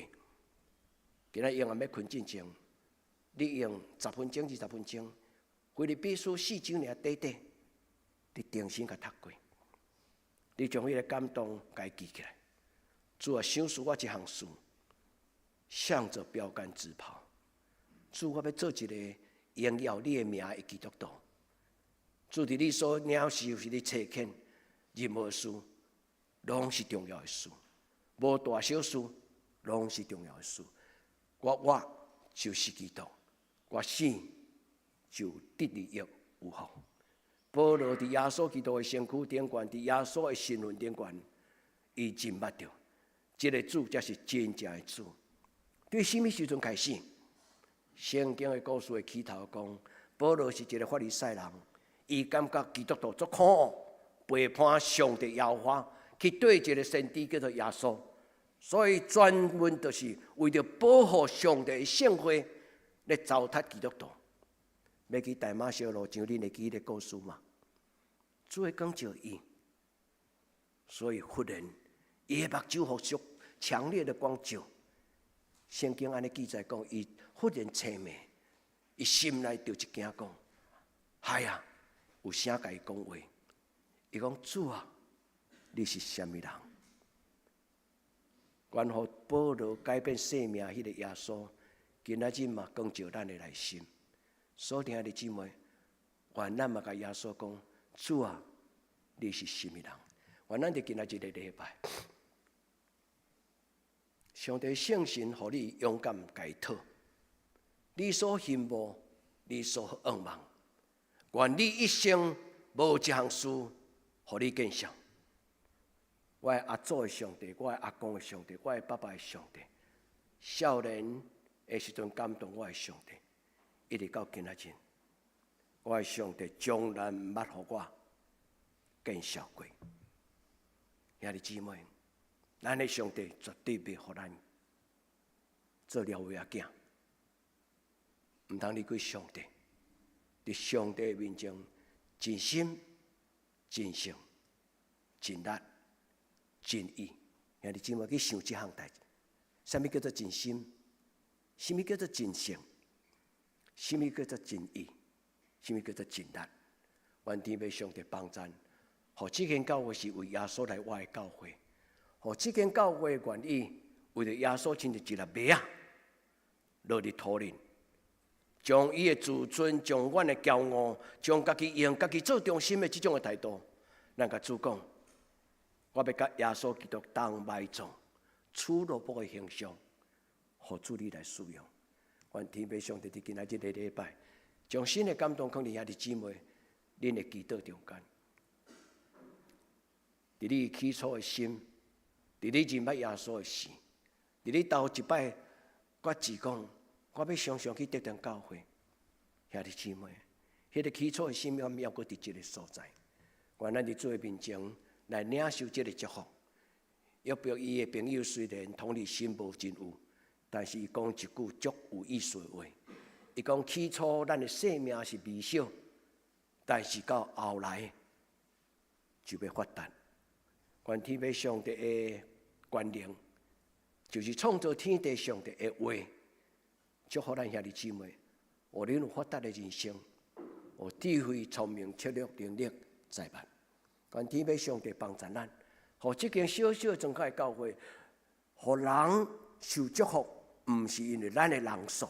今仔用仔欲睏進前，你用十分鐘、20分鐘，腓立比書四章爾短短，你重新共讀過，你將彼個感動共伊記起來。主啊，賞賜我一項事，向著標竿直跑。主，我欲做一个榮耀你的名的基督徒。主，佇你所領受是你差遣，任何事攏是重要的事，無大小事攏是重要的事。我活就是基督，我死就得利益有福。保羅佇耶穌基督的身軀頂懸，佇耶穌的身份頂懸，伊認捌著，這个主才是真正的主。對啥物時陣開始？聖經的故事的起頭講，保羅是一个法利賽人，伊感覺基督徒足可惡，背叛上帝耶和華，去對一个先知叫做耶穌，所以專門就是為著保護上帝的聖會，來糟蹋基督徒。欲去大馬色路上，恁會記彼个故事嗎？主的光照伊，所以忽然伊的目睭予足強烈的光照。聖經按呢記載講，伊忽然青明，伊心內就一驚講：嗨啊！有聲共伊講話，伊講，主啊，你是啥物人？關乎保羅改變生命彼个耶穌，今仔日嘛光照咱的內心。所以兄弟姊妹，願咱嘛共耶穌講：主啊，你是啥物人？願咱佇今仔日个禮拜，上帝聖神予你勇敢共伊討，你所羨慕，你所向望，願你一生無一項事予你見笑。我的阿祖的上帝，我的阿公的上帝，我的爸爸的上帝，少年的時陣感動我的上帝，一直到今仔日，我的上帝從來毋捌予我見笑過。兄弟姊妹，咱的上帝絕對袂予咱做老鼠仔囝，毋通離開上帝。佇上帝面前，盡心、盡性、盡力、盡意。兄弟姊妹去想這項代誌，啥物叫做盡心？啥物叫做盡性？啥物叫做盡意？啥物叫做盡力？願天父上帝幫贊，予這間教會是為耶穌來活的教會，予這間教會願意為著耶穌親像一粒麥仔落佇土裡，將伊的自尊、將阮的驕傲、將家己用家己做中心的這種的態度，咱共主講，我欲佮耶穌基督同埋葬，取奴僕的形象，予主你來使用。願天父上帝佇今仔日个禮拜，將新的感動放佇兄弟姊妹恁的祈禱中間，佇你起初的心，佇你認捌耶穌的時，佇你頭一擺決志講，我欲常常去得堂教會，兄弟姊妹，彼个起初的心猶閣佇這个所在。願咱佇主的面前來領受這个祝福。約伯伊的朋友雖然同理心無真有，但是伊講一句足有意思的話。伊講，起初咱的生命是微小，但是到後來就欲發達。願天父上帝的權能，就是創造天地上帝的話，祝福咱兄弟姊妹，予恁有發達的人生，有智慧、聰明、策略、能力、財物。願天父上帝幫助咱，予這間小小的莊腳的教會，予人受祝福，毋是因為咱的人數。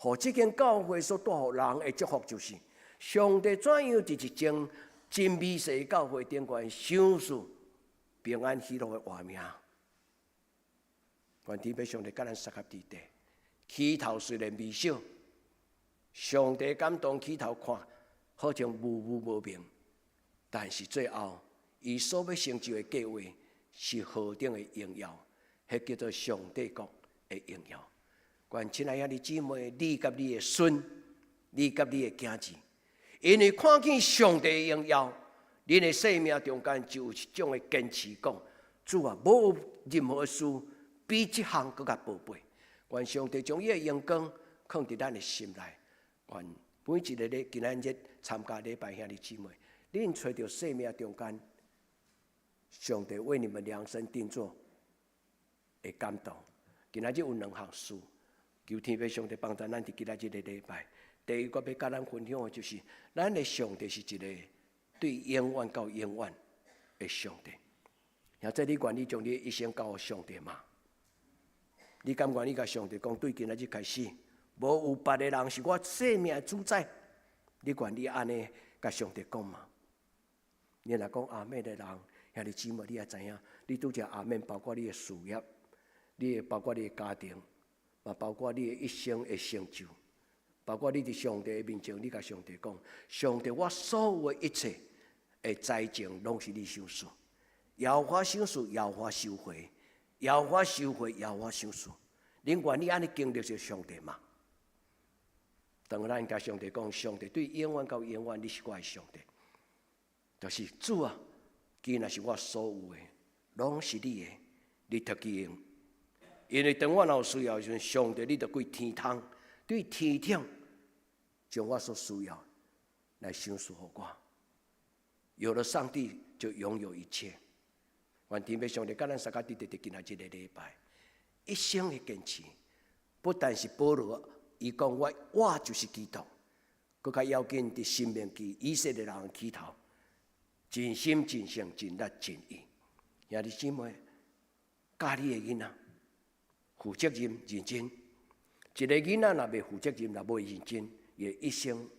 予這間教會所帶予人的祝福，就是上帝怎樣佇一間真微細的教會頂懸賞賜平安喜樂的活命。願天父上帝佮咱相佮佇地，起頭雖然微小，上帝感動起頭看好像無無無明，但是最後伊所欲成就的計劃是何等的榮耀，彼叫做上帝國的榮耀。願親愛兄弟姊妹，你佮你的孫，你佮你的囝兒，因為看見上帝的榮耀，恁的生命中間就有一種的堅持，講，主啊，無任何事比這項閣較寶貝。願上帝將伊的榮光放佇咱的心內。願每一个咧今仔日參加禮拜兄弟姊妹，恁揣著生命中間，上帝為你們量身定做的感動。今仔日有兩項事。求天父上帝幫助咱佇今仔這个禮拜。第一個欲佮咱分享的就是，咱的上帝是一个對永遠到永遠的上帝。兄弟，你願意將你的一生交予上帝嗎？你敢願意共上帝講，對今仔日開始，無有別个人是我生命的主宰？你願意按呢共上帝講嗎？你若講阿們的人，兄弟姊妹，你也知影，你拄才阿們，包括你的事業，你的包括你的家庭，嘛包括你的一生的成就，包括你佇上帝的面前，你共上帝講：上帝，我所有的一切的財政，攏是你賞賜。耶和華賞賜，耶和華收回；耶和華收回，耶和華賞賜。恁願意按呢經歷著上帝嗎？當咱共上帝講，上帝對永遠到永遠，你是我的上帝，就是主啊！既然是我所有的，攏是你的，你特去用。因為當我若有需要的時陣，上帝你就對天窗、對天頂，將我所需要來賞賜予我。有了上帝，就擁有一切。願天父上帝佮咱相佮佇佇今仔這个禮拜，一生的堅持，不但是保羅，伊講我我就是基督，閣較要緊佇申命記以色列人起頭，盡心盡性盡力盡意。兄弟姊妹，教你的囡仔負責任認真，一个囡仔若袂負責任，若袂認真，伊的一生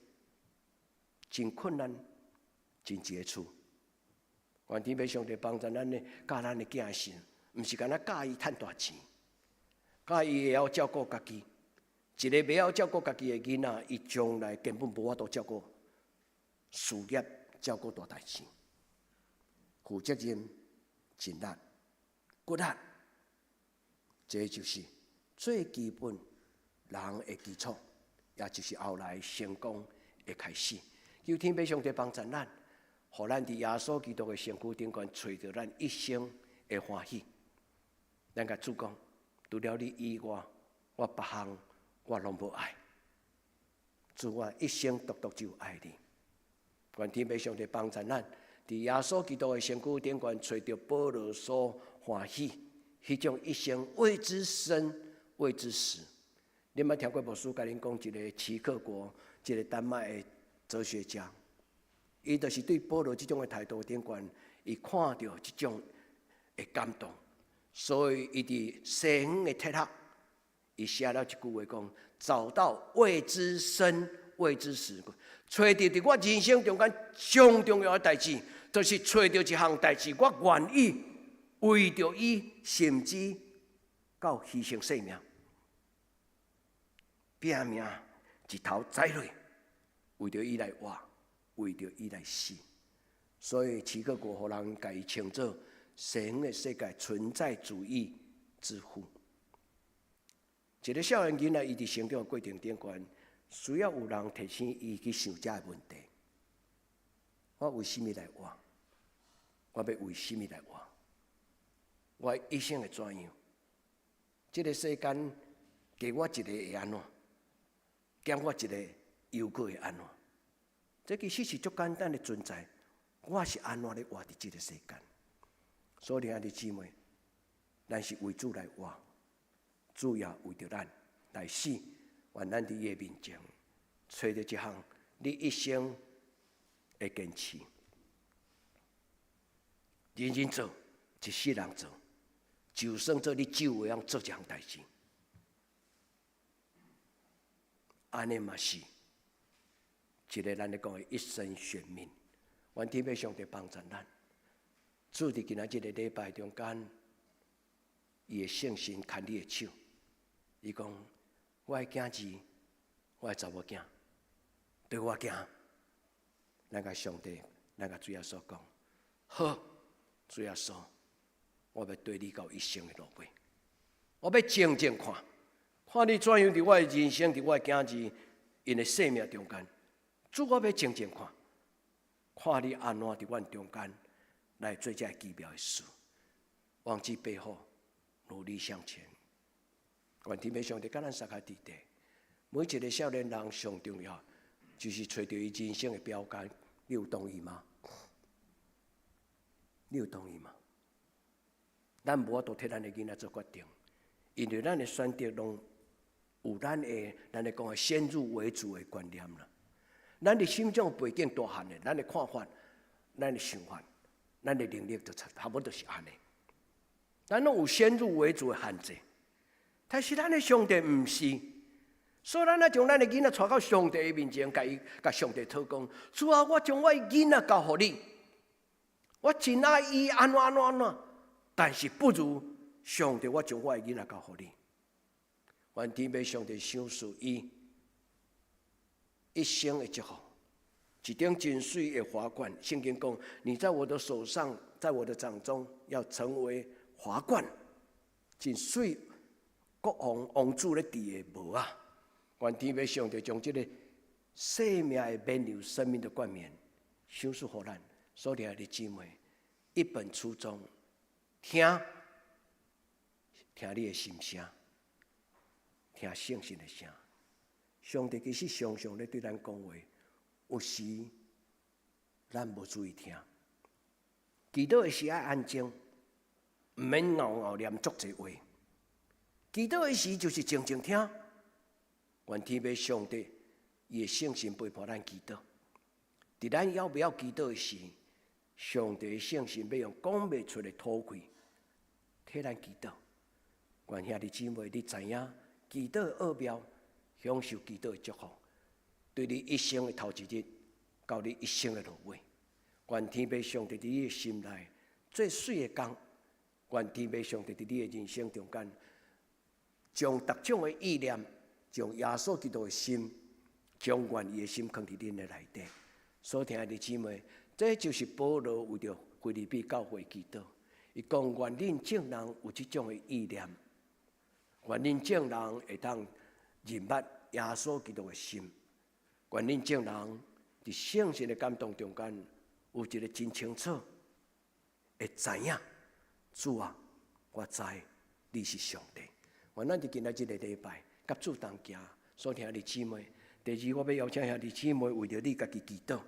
真困難，真傑出。願天父上帝幫助咱呢，教咱的囝時，毋是干焦教伊趁大錢，教伊會曉照顧家己。一個袂曉照顧家己的囡仔，伊將來根本無法度照顧事業，照顧大代誌。負責任、盡力、骨力，這就是最基本人的基礎，也就是後來成功的開始。求天父上帝幫助咱，予咱佇耶穌基督的身軀頂懸，揣著咱一生的歡喜。咱共主講，除了你以外，我別項我攏無愛。主，我一生獨獨只有愛你。願天父上帝幫助咱，佇耶穌基督的身軀頂懸，揣著保羅所歡喜，彼種一生為之生，為之死。你捌聽過牧師共恁講一个齊克果，一个丹麥的哲學家，伊就是對保羅這種的態度頂懸，伊看著這種的感動，所以伊佇西方的哲學，伊寫了一句話講：找到為之生，為之死，揣著佇我人生中間上重要的代誌，就是揣著一項代誌，我願意為著伊，甚至到犧牲性命，拼命一頭栽落，為著伊來活，為著伊來死。所以齊克果予人共伊稱做西方的世界存在主義之父。一个少年囡仔，伊佇成長的過程頂懸，需要有人提醒伊去想這个問題：我為啥物來活？我欲為啥物來活？我一生會怎樣？這个世間加我一个會按怎？減我一个又閣會按怎？這其實是足簡單的存在。我是按怎咧活佇這个世間？所以兄弟姊妹，咱是為主來活，主也為著咱來死。願咱佇伊的面前，揣著這項你一生的堅持，認真做，一世人做，就算做你只有會曉做這項代誌，按呢嘛是一个咱咧講的一生懸命。願天父上帝幫助咱，主佇今仔這个禮拜中間，伊的聖神牽你的手，伊講：我的囝兒，我的查某囝，綴我行。咱共上帝，咱共主耶穌講，好，主耶穌，我欲綴你到一生的路尾，我欲靜靜看，看你怎樣佇我的人生，佇我的囝兒𪜶的生命中間，主，我欲靜靜看，看你按怎佇阮中間來做這奇妙的事，忘記背後，努力向前。願天父上帝佮咱相佮佇佇，每一个少年人上重要，就是揣著伊人生的標杆。你有同意嗎？你有同意嗎？咱無法度替咱的囡仔做決定，因為咱的選擇攏有咱的，咱咧講的先入為主的觀念啦。咱的心中背景大漢的，咱的看法、咱的想法、咱的能力就差不多就是按呢。咱攏有先入為主的限制，但是咱的上帝毋是，所以咱愛將咱的囡仔帶到上帝的面前，共伊共上帝討講：主啊，我將我的囡仔交予你，我真愛伊按怎按怎按怎，但是不如上帝，我將我的囡仔交予你。願天父上帝賞賜伊一生的祝福，一頂真媠的華冠。聖經講：你在我的手上，在我的掌中，要成為華冠，真媠國王王子咧戴的帽仔。願天父上帝將這个生命的冕旒、生命的冠冕，賞賜予咱。所親愛的姊妹，一本初衷，聽聽你的心聲。聽聖神的聲，上帝其實常常咧對咱講話，有時咱無注意聽。祈禱的時愛安靜，毋免𠢕𠢕念足濟話。祈禱的時就是靜靜聽。願天父上帝伊的聖神陪伴咱祈禱。佇咱猶未曉祈禱的時，上帝的聖神欲用講袂出的吐氣，替咱祈禱。願兄弟姊妹，你知影？祈禱的奧妙，享受祈禱的祝福，對你一生的頭一日到你一生的落尾，願天父上帝佇你的心內做媠的工，願天父上帝佇你的人生中間，將逐種的意念，將耶穌基督的心，將願意的心囥佇恁的內底。所親愛的姊妹，這就是保羅為著腓立比教會祈禱，伊講願恁眾人有這種的意念。願恁眾人會當認捌耶穌基督的心，願恁眾人佇聖神的感動中間有一个真清楚會知影，主啊，我知你是上帝。願咱佇今仔這个禮拜，佮主同行，所親愛的姊妹，第二，我欲邀請兄弟姊妹為著你家己祈禱，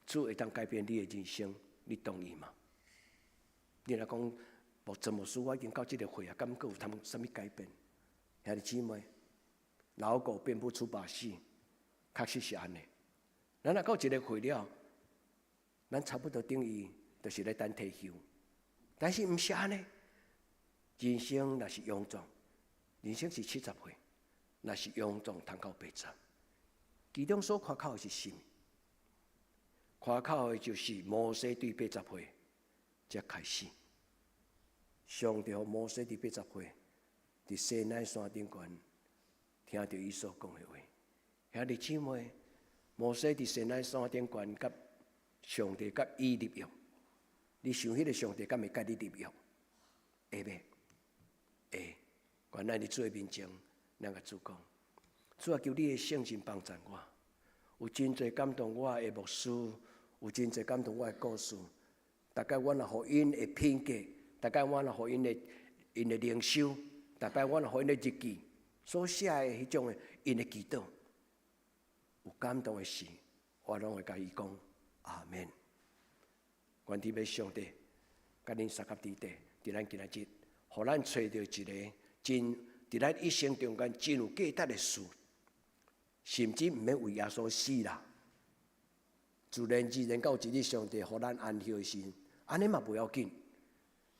主會當改變你的人生，你同意嗎？你若講，無怎麼說，我已經到這个歲啊，敢閣有通啥物改變？兄弟姊妹，老狗變不出把戲，確實是按呢。咱若到一个歲了，咱差不多等於就是咧等退休。但是毋是按呢，人生若是勇壯，人生是70歲，若是勇壯通到80。其中所誇口的是什麼？誇口的就是摩西對80歲才開始。上帝予摩西佇80歲，佇西奈山頂懸聽著伊所講的話。兄弟姊妹，摩西佇西奈山頂懸，佮上帝佮伊立約。你想彼个上帝敢會佮你立約？會袂？會。願咱佇主的面前，咱共主講：主啊，求你的聖神幫贊我。有真濟感動我的牧師，有真濟感動我的故事。逐擺我若予𪜶的品格，逐擺我若予𪜶的𪜶的靈修，逐擺我若予𪜶的日記所寫的彼種的𪜶的祈禱，有感動的事，我攏會共伊講阿們。願天父上帝，佮恁相佮佇底，佇咱今仔日，予咱揣著一个真佇咱一生中間真有價值的事，甚至毋免為耶穌死啦。自然自然到一日，上帝予咱安息的時，按呢嘛無要緊。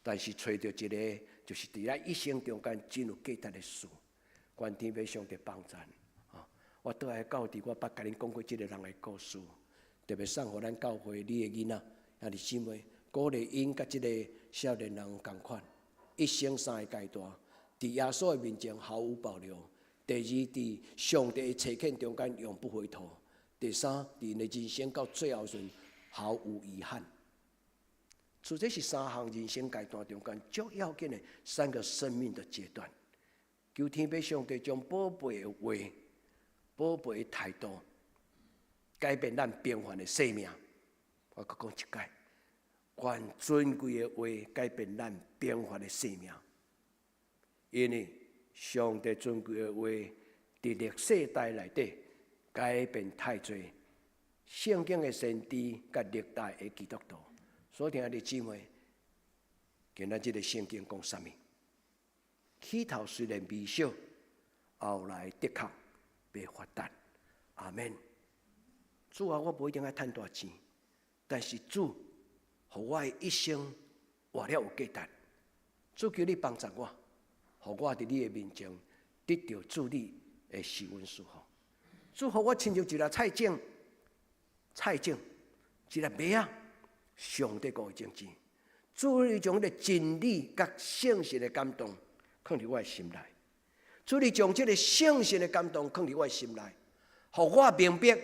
但是揣著一个，就是佇咱一生中間真有價值的事，願天父上帝幫贊。我倒來到佇我捌共恁講過這个人的故事，特別送予咱教會你的囡仔，兄弟姊妹，鼓勵𪜶佮這个少年人仝款，一生三个階段，佇耶穌的面前毫無保留；第二，佇上帝的差遣中間永不回頭；第三，佇𪜶的人生到最後時毫無遺憾。所以這是三項人生階段中間最要緊的三個生命的階段。求天父上帝將寶貝的話、寶貝的態度，改變咱平凡的生命。我閣講一擺，願尊貴的話改變咱平凡的生命。因為上帝尊貴的話，佇歷世代內底改變太濟聖經的先知佮歷代的基督徒。所親愛的姊妹，今仔這个聖經講啥物？起頭雖然微小，後來的確欲發達。阿們。主啊，我無一定愛趁大錢，但是主，予我的一生活了有價值。主求你幫助我，予我佇你的面前得著主你的施恩賜福。主予我親像一粒菜種，菜種一粒麥仔，上帝顧的種子。主你將彼个真理佮聖神的感動，囥佇我的心內。主你將這个聖神的感動囥佇我的心內，予我明白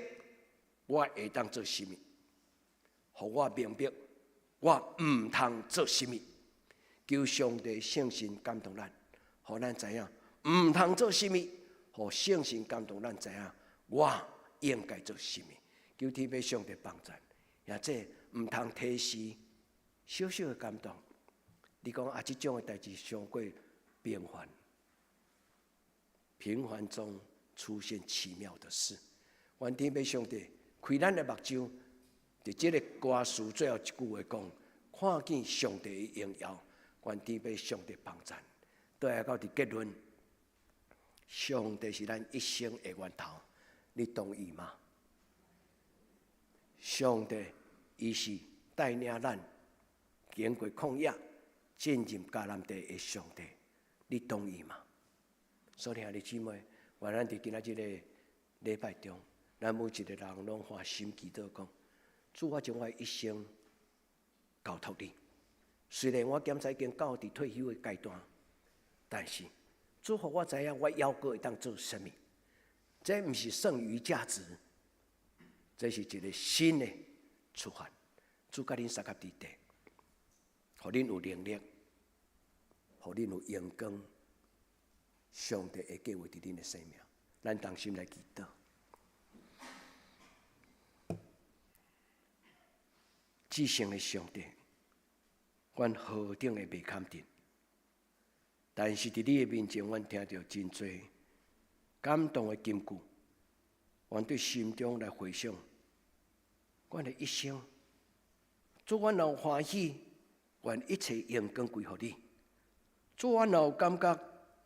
我會當做啥物，予我明白我毋通做啥物。求上帝聖神感動咱，予咱知影毋通做啥物，予聖神感動咱知影我應該做啥物。求天父上帝幫助，也這毋通提示小小的感動。你講啊，這種的代誌傷過平凡，平凡中出現奇妙的事。願天父上帝開咱的目睭，佇這个歌詞最後一句話講，看見上帝的榮耀。願天父上帝幫助。倒來到佇結論，上帝是咱一生的源頭，你同意嗎？上帝伊是帶領咱經過曠野進入迦南地的上帝，你同意嗎？所以兄弟姊妹，願咱佇今仔這個禮拜中，咱每一個人攏發心祈禱講：主，我將我一生交託你。雖然我檢查已經到佇退休的階段，但是主予我知影，我猶閣會當做啥物。這毋是剩餘價值，這是一個新的出發。主佮恁相佮佇地，予恁有能力，予恁有榮光。上帝會計劃佇恁的生命，咱同心來祈禱。至聖的上帝，阮何等的袂堪得，但是佇你的面前，阮聽著真濟感動的金句，阮對心中來回想，阮的一生，主，阮若有歡喜，願一切榮光歸予你；主，阮若有感覺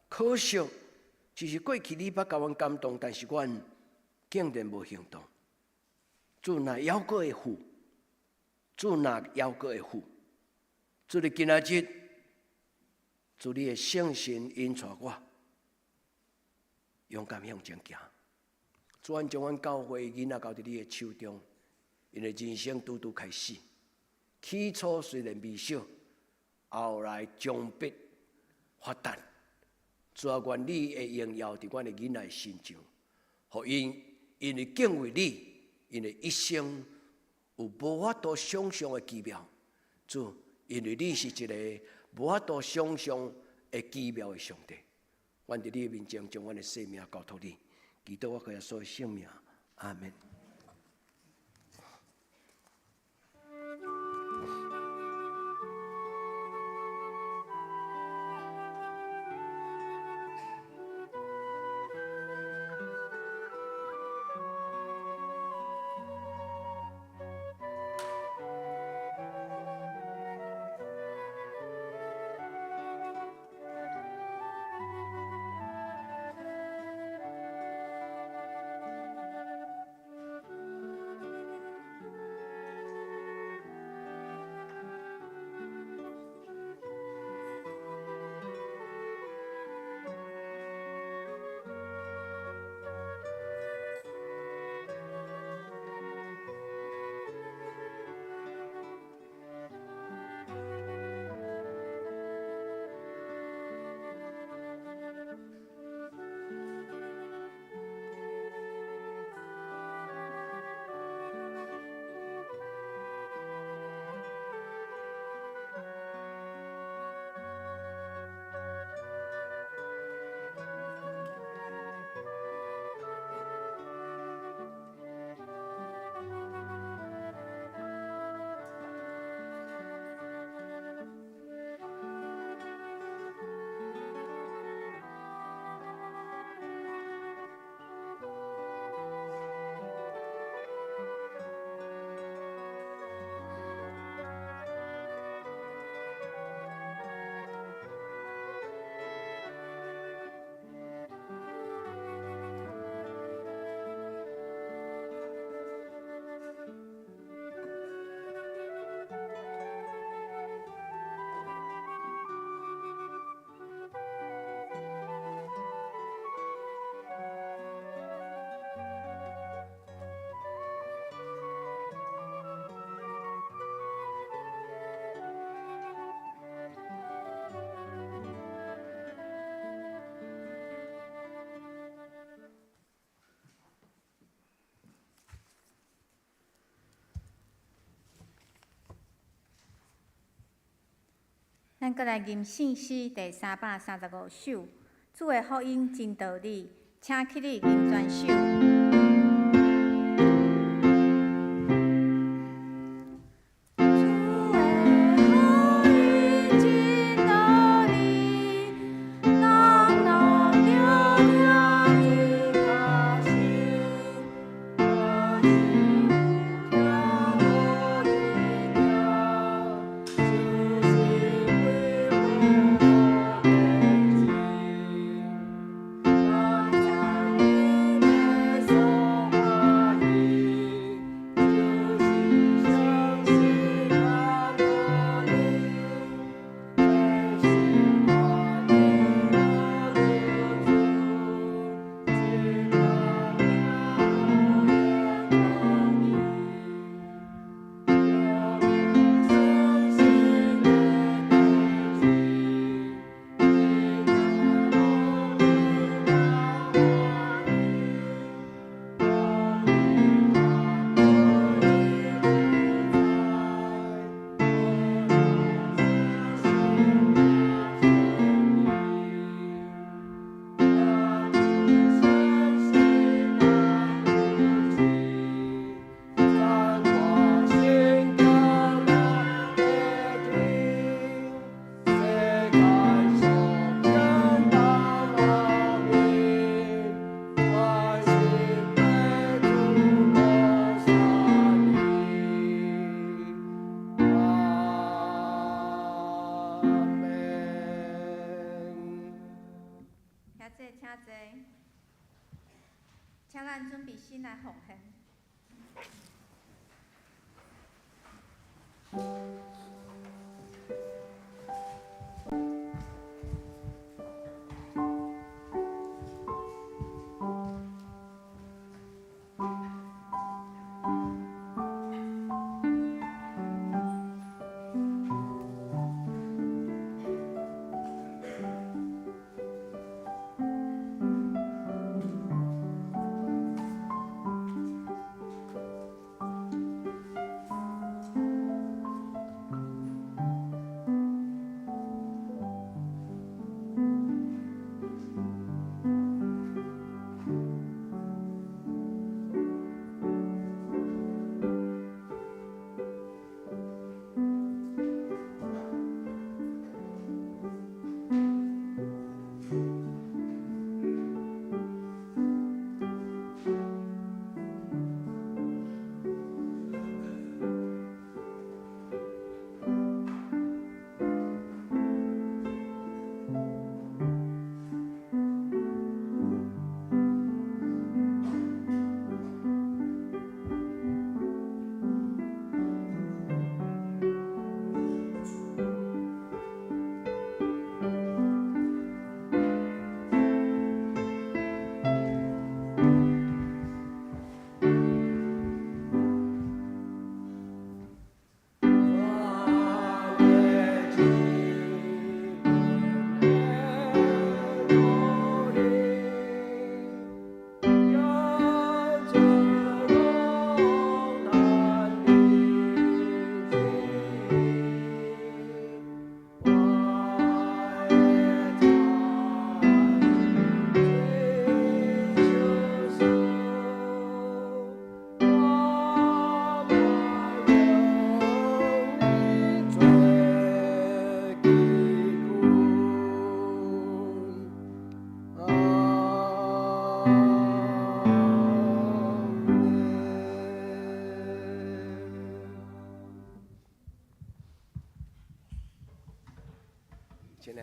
可惜，只是過去你捌共阮感動，但是阮竟然無行動。主若猶閣會赴，主若猶閣會赴，主你今仔日，主你的聖神引帶我，勇敢向前行。主，阮將阮教會囡仔交佇你的手中，𪜶的人生拄拄開始，起初雖然微小，後來將必發達。主啊，願你的榮耀佇阮的囡仔身上，予𪜶因為敬畏你，𪜶的一生有無法度想象的奇妙。主，因為你是一個無法度想象的奇妙的上帝，阮佇你的面前將阮的生命交託你，祈禱我靠耶穌的聖名，阿們。咱閣來吟聖詩第335首，主的福音真道理，請起立吟全首。請咱準備心來奉獻。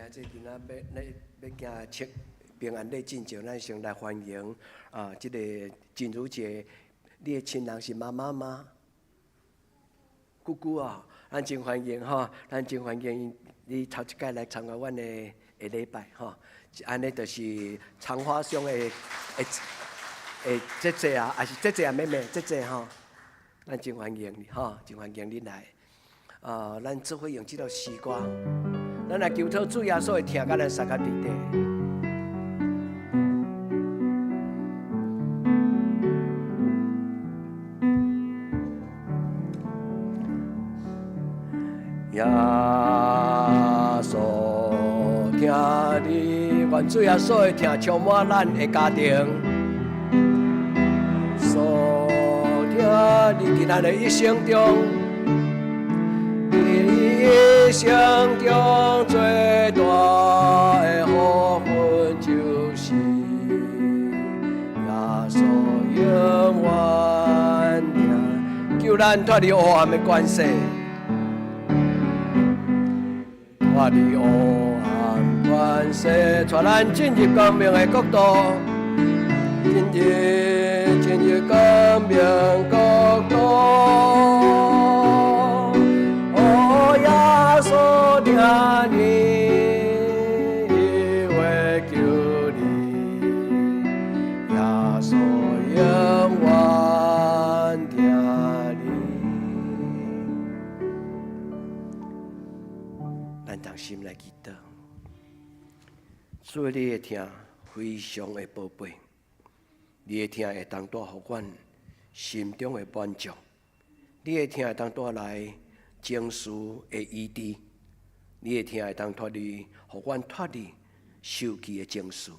這今仔欲行七平安禮進前，咱先來歡迎啊！這個真如姐，你的親人是媽媽嗎？姑姑啊，咱真歡迎吼，咱真歡迎你頭一擺來參加阮的下禮拜吼。按呢就是長花兄的姐姐啊，還是姐姐啊妹妹姐姐吼，咱真歡迎你吼，真歡迎你來。啊，咱做伙用這首詩歌。咱來求討主耶穌的疼，佮咱相佮佇底。耶穌疼你，願主耶穌的疼充滿咱的家庭。穌疼你，佇咱的一生中，佇一生中最大的福分就是耶穌永遠疼，救咱脫離黑暗的權勢，脫離黑暗權勢，帶咱進入光明的國度，進入光明國度。哦，耶穌疼你，伊會救你，耶穌永遠疼你。咱同心來祈禱，主，你的疼非常的寶貝，你的疼會當帶予阮心中的滿足，你的疼會當帶來情緒的醫治，你的疼會當脫離，予阮脫離受氣的情緒。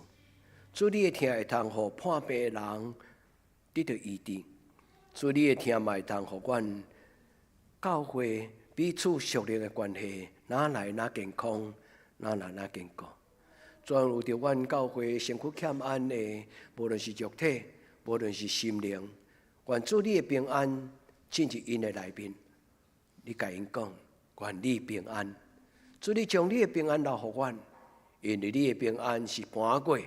主，你的疼會當予破病的人得著醫治。主，你的疼嘛會當予阮教會彼此屬靈的關係，愈來愈健康，愈來愈堅固。主啊，為著阮教會身軀欠安的，無論是肉體，無論是心靈，願主你的平安進入𪜶的內面。你共𪜶講，願你平安。主，你將你的平安留予阮，因為你的平安是盤過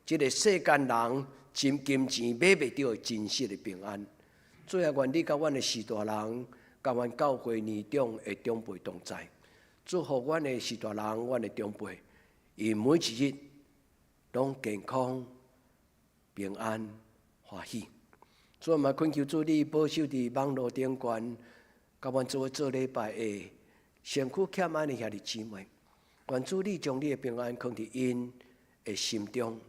這个世間人真金錢買袂著的真實的平安。主啊，願你佮阮的序大人，佮阮教會年長的長輩同在。祝福阮的序大人，阮的長輩，𪜶每一日攏健康、平安、歡喜。主嘛，懇求主你保守佇網路頂懸，佮阮做伙做禮拜的身軀欠安的兄弟姊妹，願主你將你的平安囥佇𪜶的心中。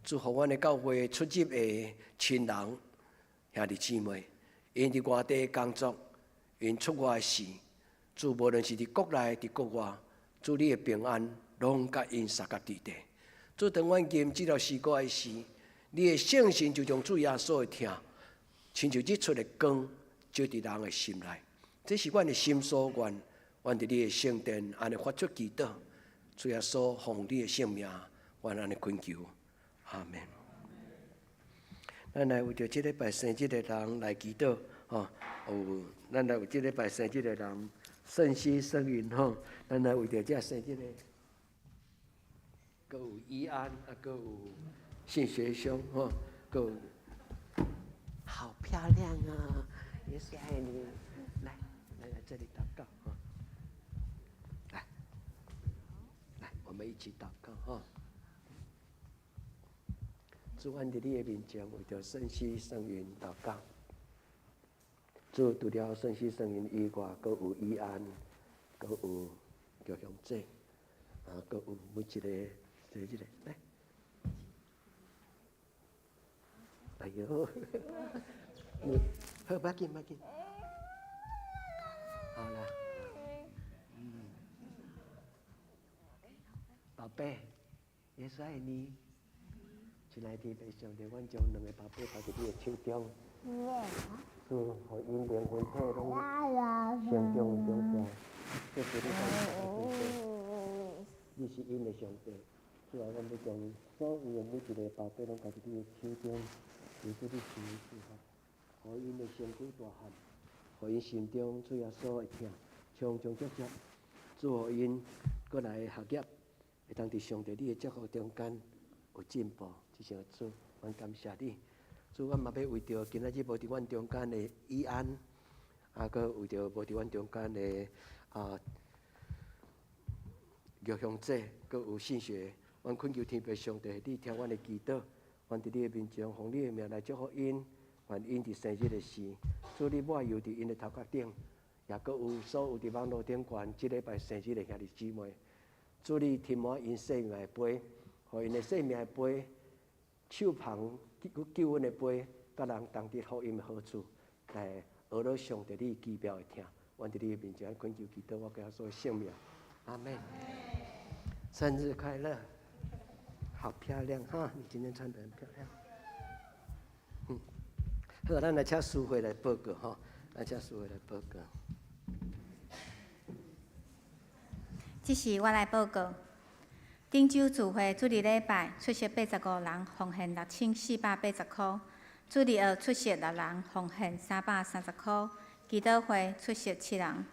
祝福阮的教會出入的親人兄弟姊妹，𪜶佇外地工作，𪜶出外時，主無論是佇國內佇國外，主你的平安攏佮𪜶相佮佇底。主，當阮吟這條詩歌的時，你的聖神就將主耶穌的疼，親像日出的光，照佇人的心內。這是阮的心所願，願佇你的聖殿按呢發出祈禱。主耶穌奉你的聖名，阮按呢懇求，阿門。咱來為著這禮拜生日的人來祈禱，吼，有咱來為這禮拜生日的人，聖喜聖云吼，咱來為著這生日的，閣有伊安，啊，閣有信學兄，吼，閣有，好漂亮啊！耶穌愛你，來，來來這裡禱告，哈，來，來，我們一起禱告，哈。主，阮佇你的面前，為著聖喜聖云禱告。主，除了聖喜聖云以外，閣有伊安，閣有玉香姐，啊，閣有每一個生日的，來，哎喲，好，不要緊，不要緊，好啦，嗯，寶貝，耶穌愛你。親愛的天父上帝，阮將兩个寶貝交佇你的手中，主，予𪜶靈魂體攏成長長大，這是你感謝的天父，你是𪜶的上帝。主啊，阮欲將所有的每一个寶貝攏交佇你的手中，求主你賜福，予𪜶的身軀大漢，予𪜶心中主耶穌的疼充充足足，主予𪜶閣來學業，會當佇上帝你的祝福中間有進步。謝謝主，阮感謝你。主，阮嘛欲為著今仔日無佇阮中間的伊安，啊，閣為著無佇阮中間的啊玉香姐，閣有信學，阮懇求天父上帝，你聽阮的祈禱，阮佇你的面前，奉你的名來祝福𪜶，願𪜶佇生日的時，主你抹油佇𪜶的頭殼頂，也閣有所有佇網路頂懸這禮拜生日的兄弟姊妹，主你添滿𪜶生命的杯，予𪜶的生命的杯。手捧救救恩的杯，佮人同得福音的好處，來學了上帝你奇妙的疼。阮佇你面前懇求祈禱，我耶穌的聖名，阿們。生日快樂！好漂亮哈，你今天穿得很漂亮。嗯，好，咱來請淑慧來報告哈，來請淑慧來報告。這是我來報告。頂週聚會主日禮拜出席85人，奉獻6480箍；主日學出席6人，奉獻330箍；祈禱會出席7人。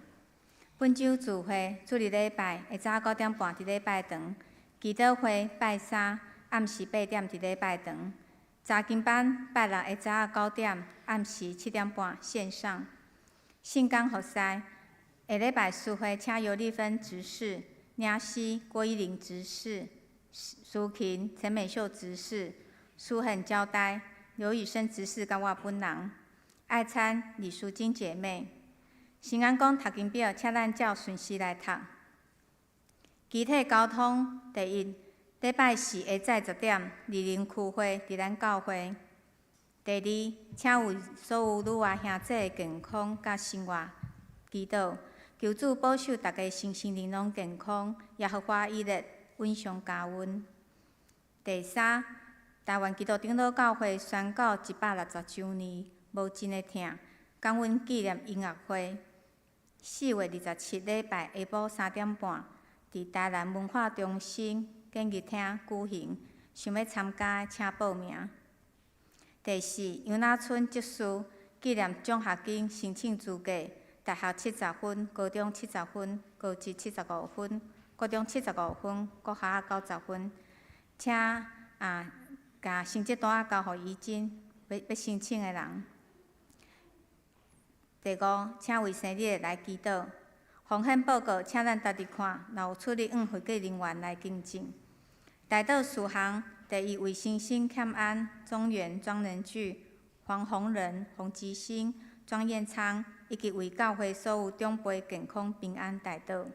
本週聚會主日禮拜下早9點半佇禮拜堂，祈禱會拜三暗時8點佇禮拜堂，查經班拜六下早9點，暗時7點半線上。聖工服侍下禮拜司會請尤麗芬執事、領詩郭依玲執事、司琴陳美秀執事、書很交代劉宇生執事佮我本人。愛餐李淑金姐妹。新安宮讀經表，請咱照順序來讀。機體交通第一，禮拜四下早10點，二林區會佇咱教會。第二，請為所有女娃兄姊的健康佮生活祈禱，求主保守大家身心靈攏健康，耶和華以勒穩上加溫。第三，台灣基督長老教會宣告160週年無盡的疼，感恩紀念音樂會。4月27禮拜下晡3點半，佇台南文化中心演藝廳舉行，想欲參加的請報名。第四，楊那村執事紀念獎學金申請資格，大學70分，高中70分，高職75分，國中75分，國小90分，請啊，共成績單仔交予怡珍，欲申請的人。第五，請為生日的來祈禱。風險報告，請咱逐日看，若有出入向會計人員來更正。代禱事項：第一，為新生欠安、中原莊仁巨、黃宏仁、洪吉星、莊彦昌，以及為教會所有長輩健康平安代禱。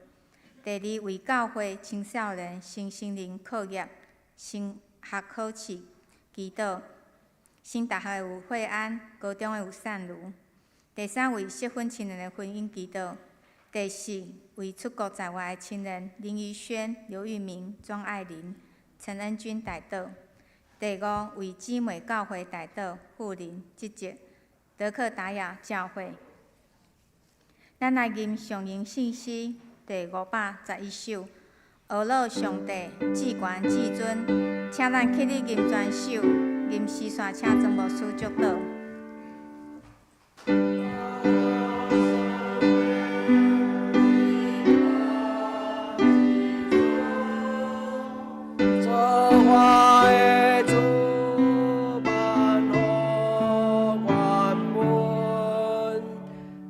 第二，為教會青少年身心靈課業、升學考試祈禱。新大學有惠安，高中的有善如。第三，為適婚青年的婚姻祈禱。第四，為出國在外的親人林怡萱、劉玉明、莊愛玲、陳恩君代禱。第五，為姊妹教會代禱，富林、積極、德克達雅教會。咱來吟上榮聖詩第511首，呵咾上帝至懸至尊，請咱起立吟全首，吟詩煞請曾牧師祝禱。造化的主，萬福萬本，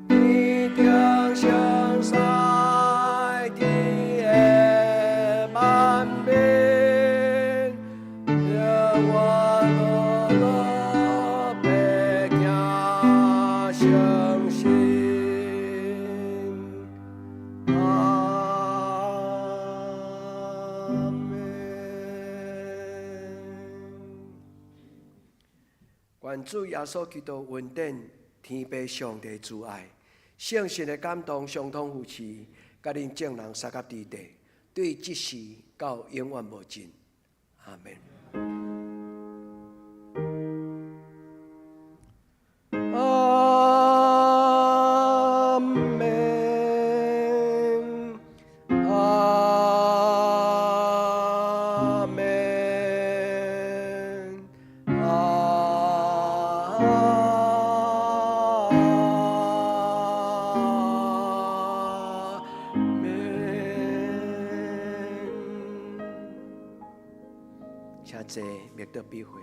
天頂上西天的萬民，永遠樂樂白行相信。阿們。願主耶穌基督恩典、天父上帝慈愛、聖神的感動、相通扶持，佮恁眾人相佮佇地，對這時到永遠無盡。阿們。阿們，阿們，阿們。請坐，默禱比會。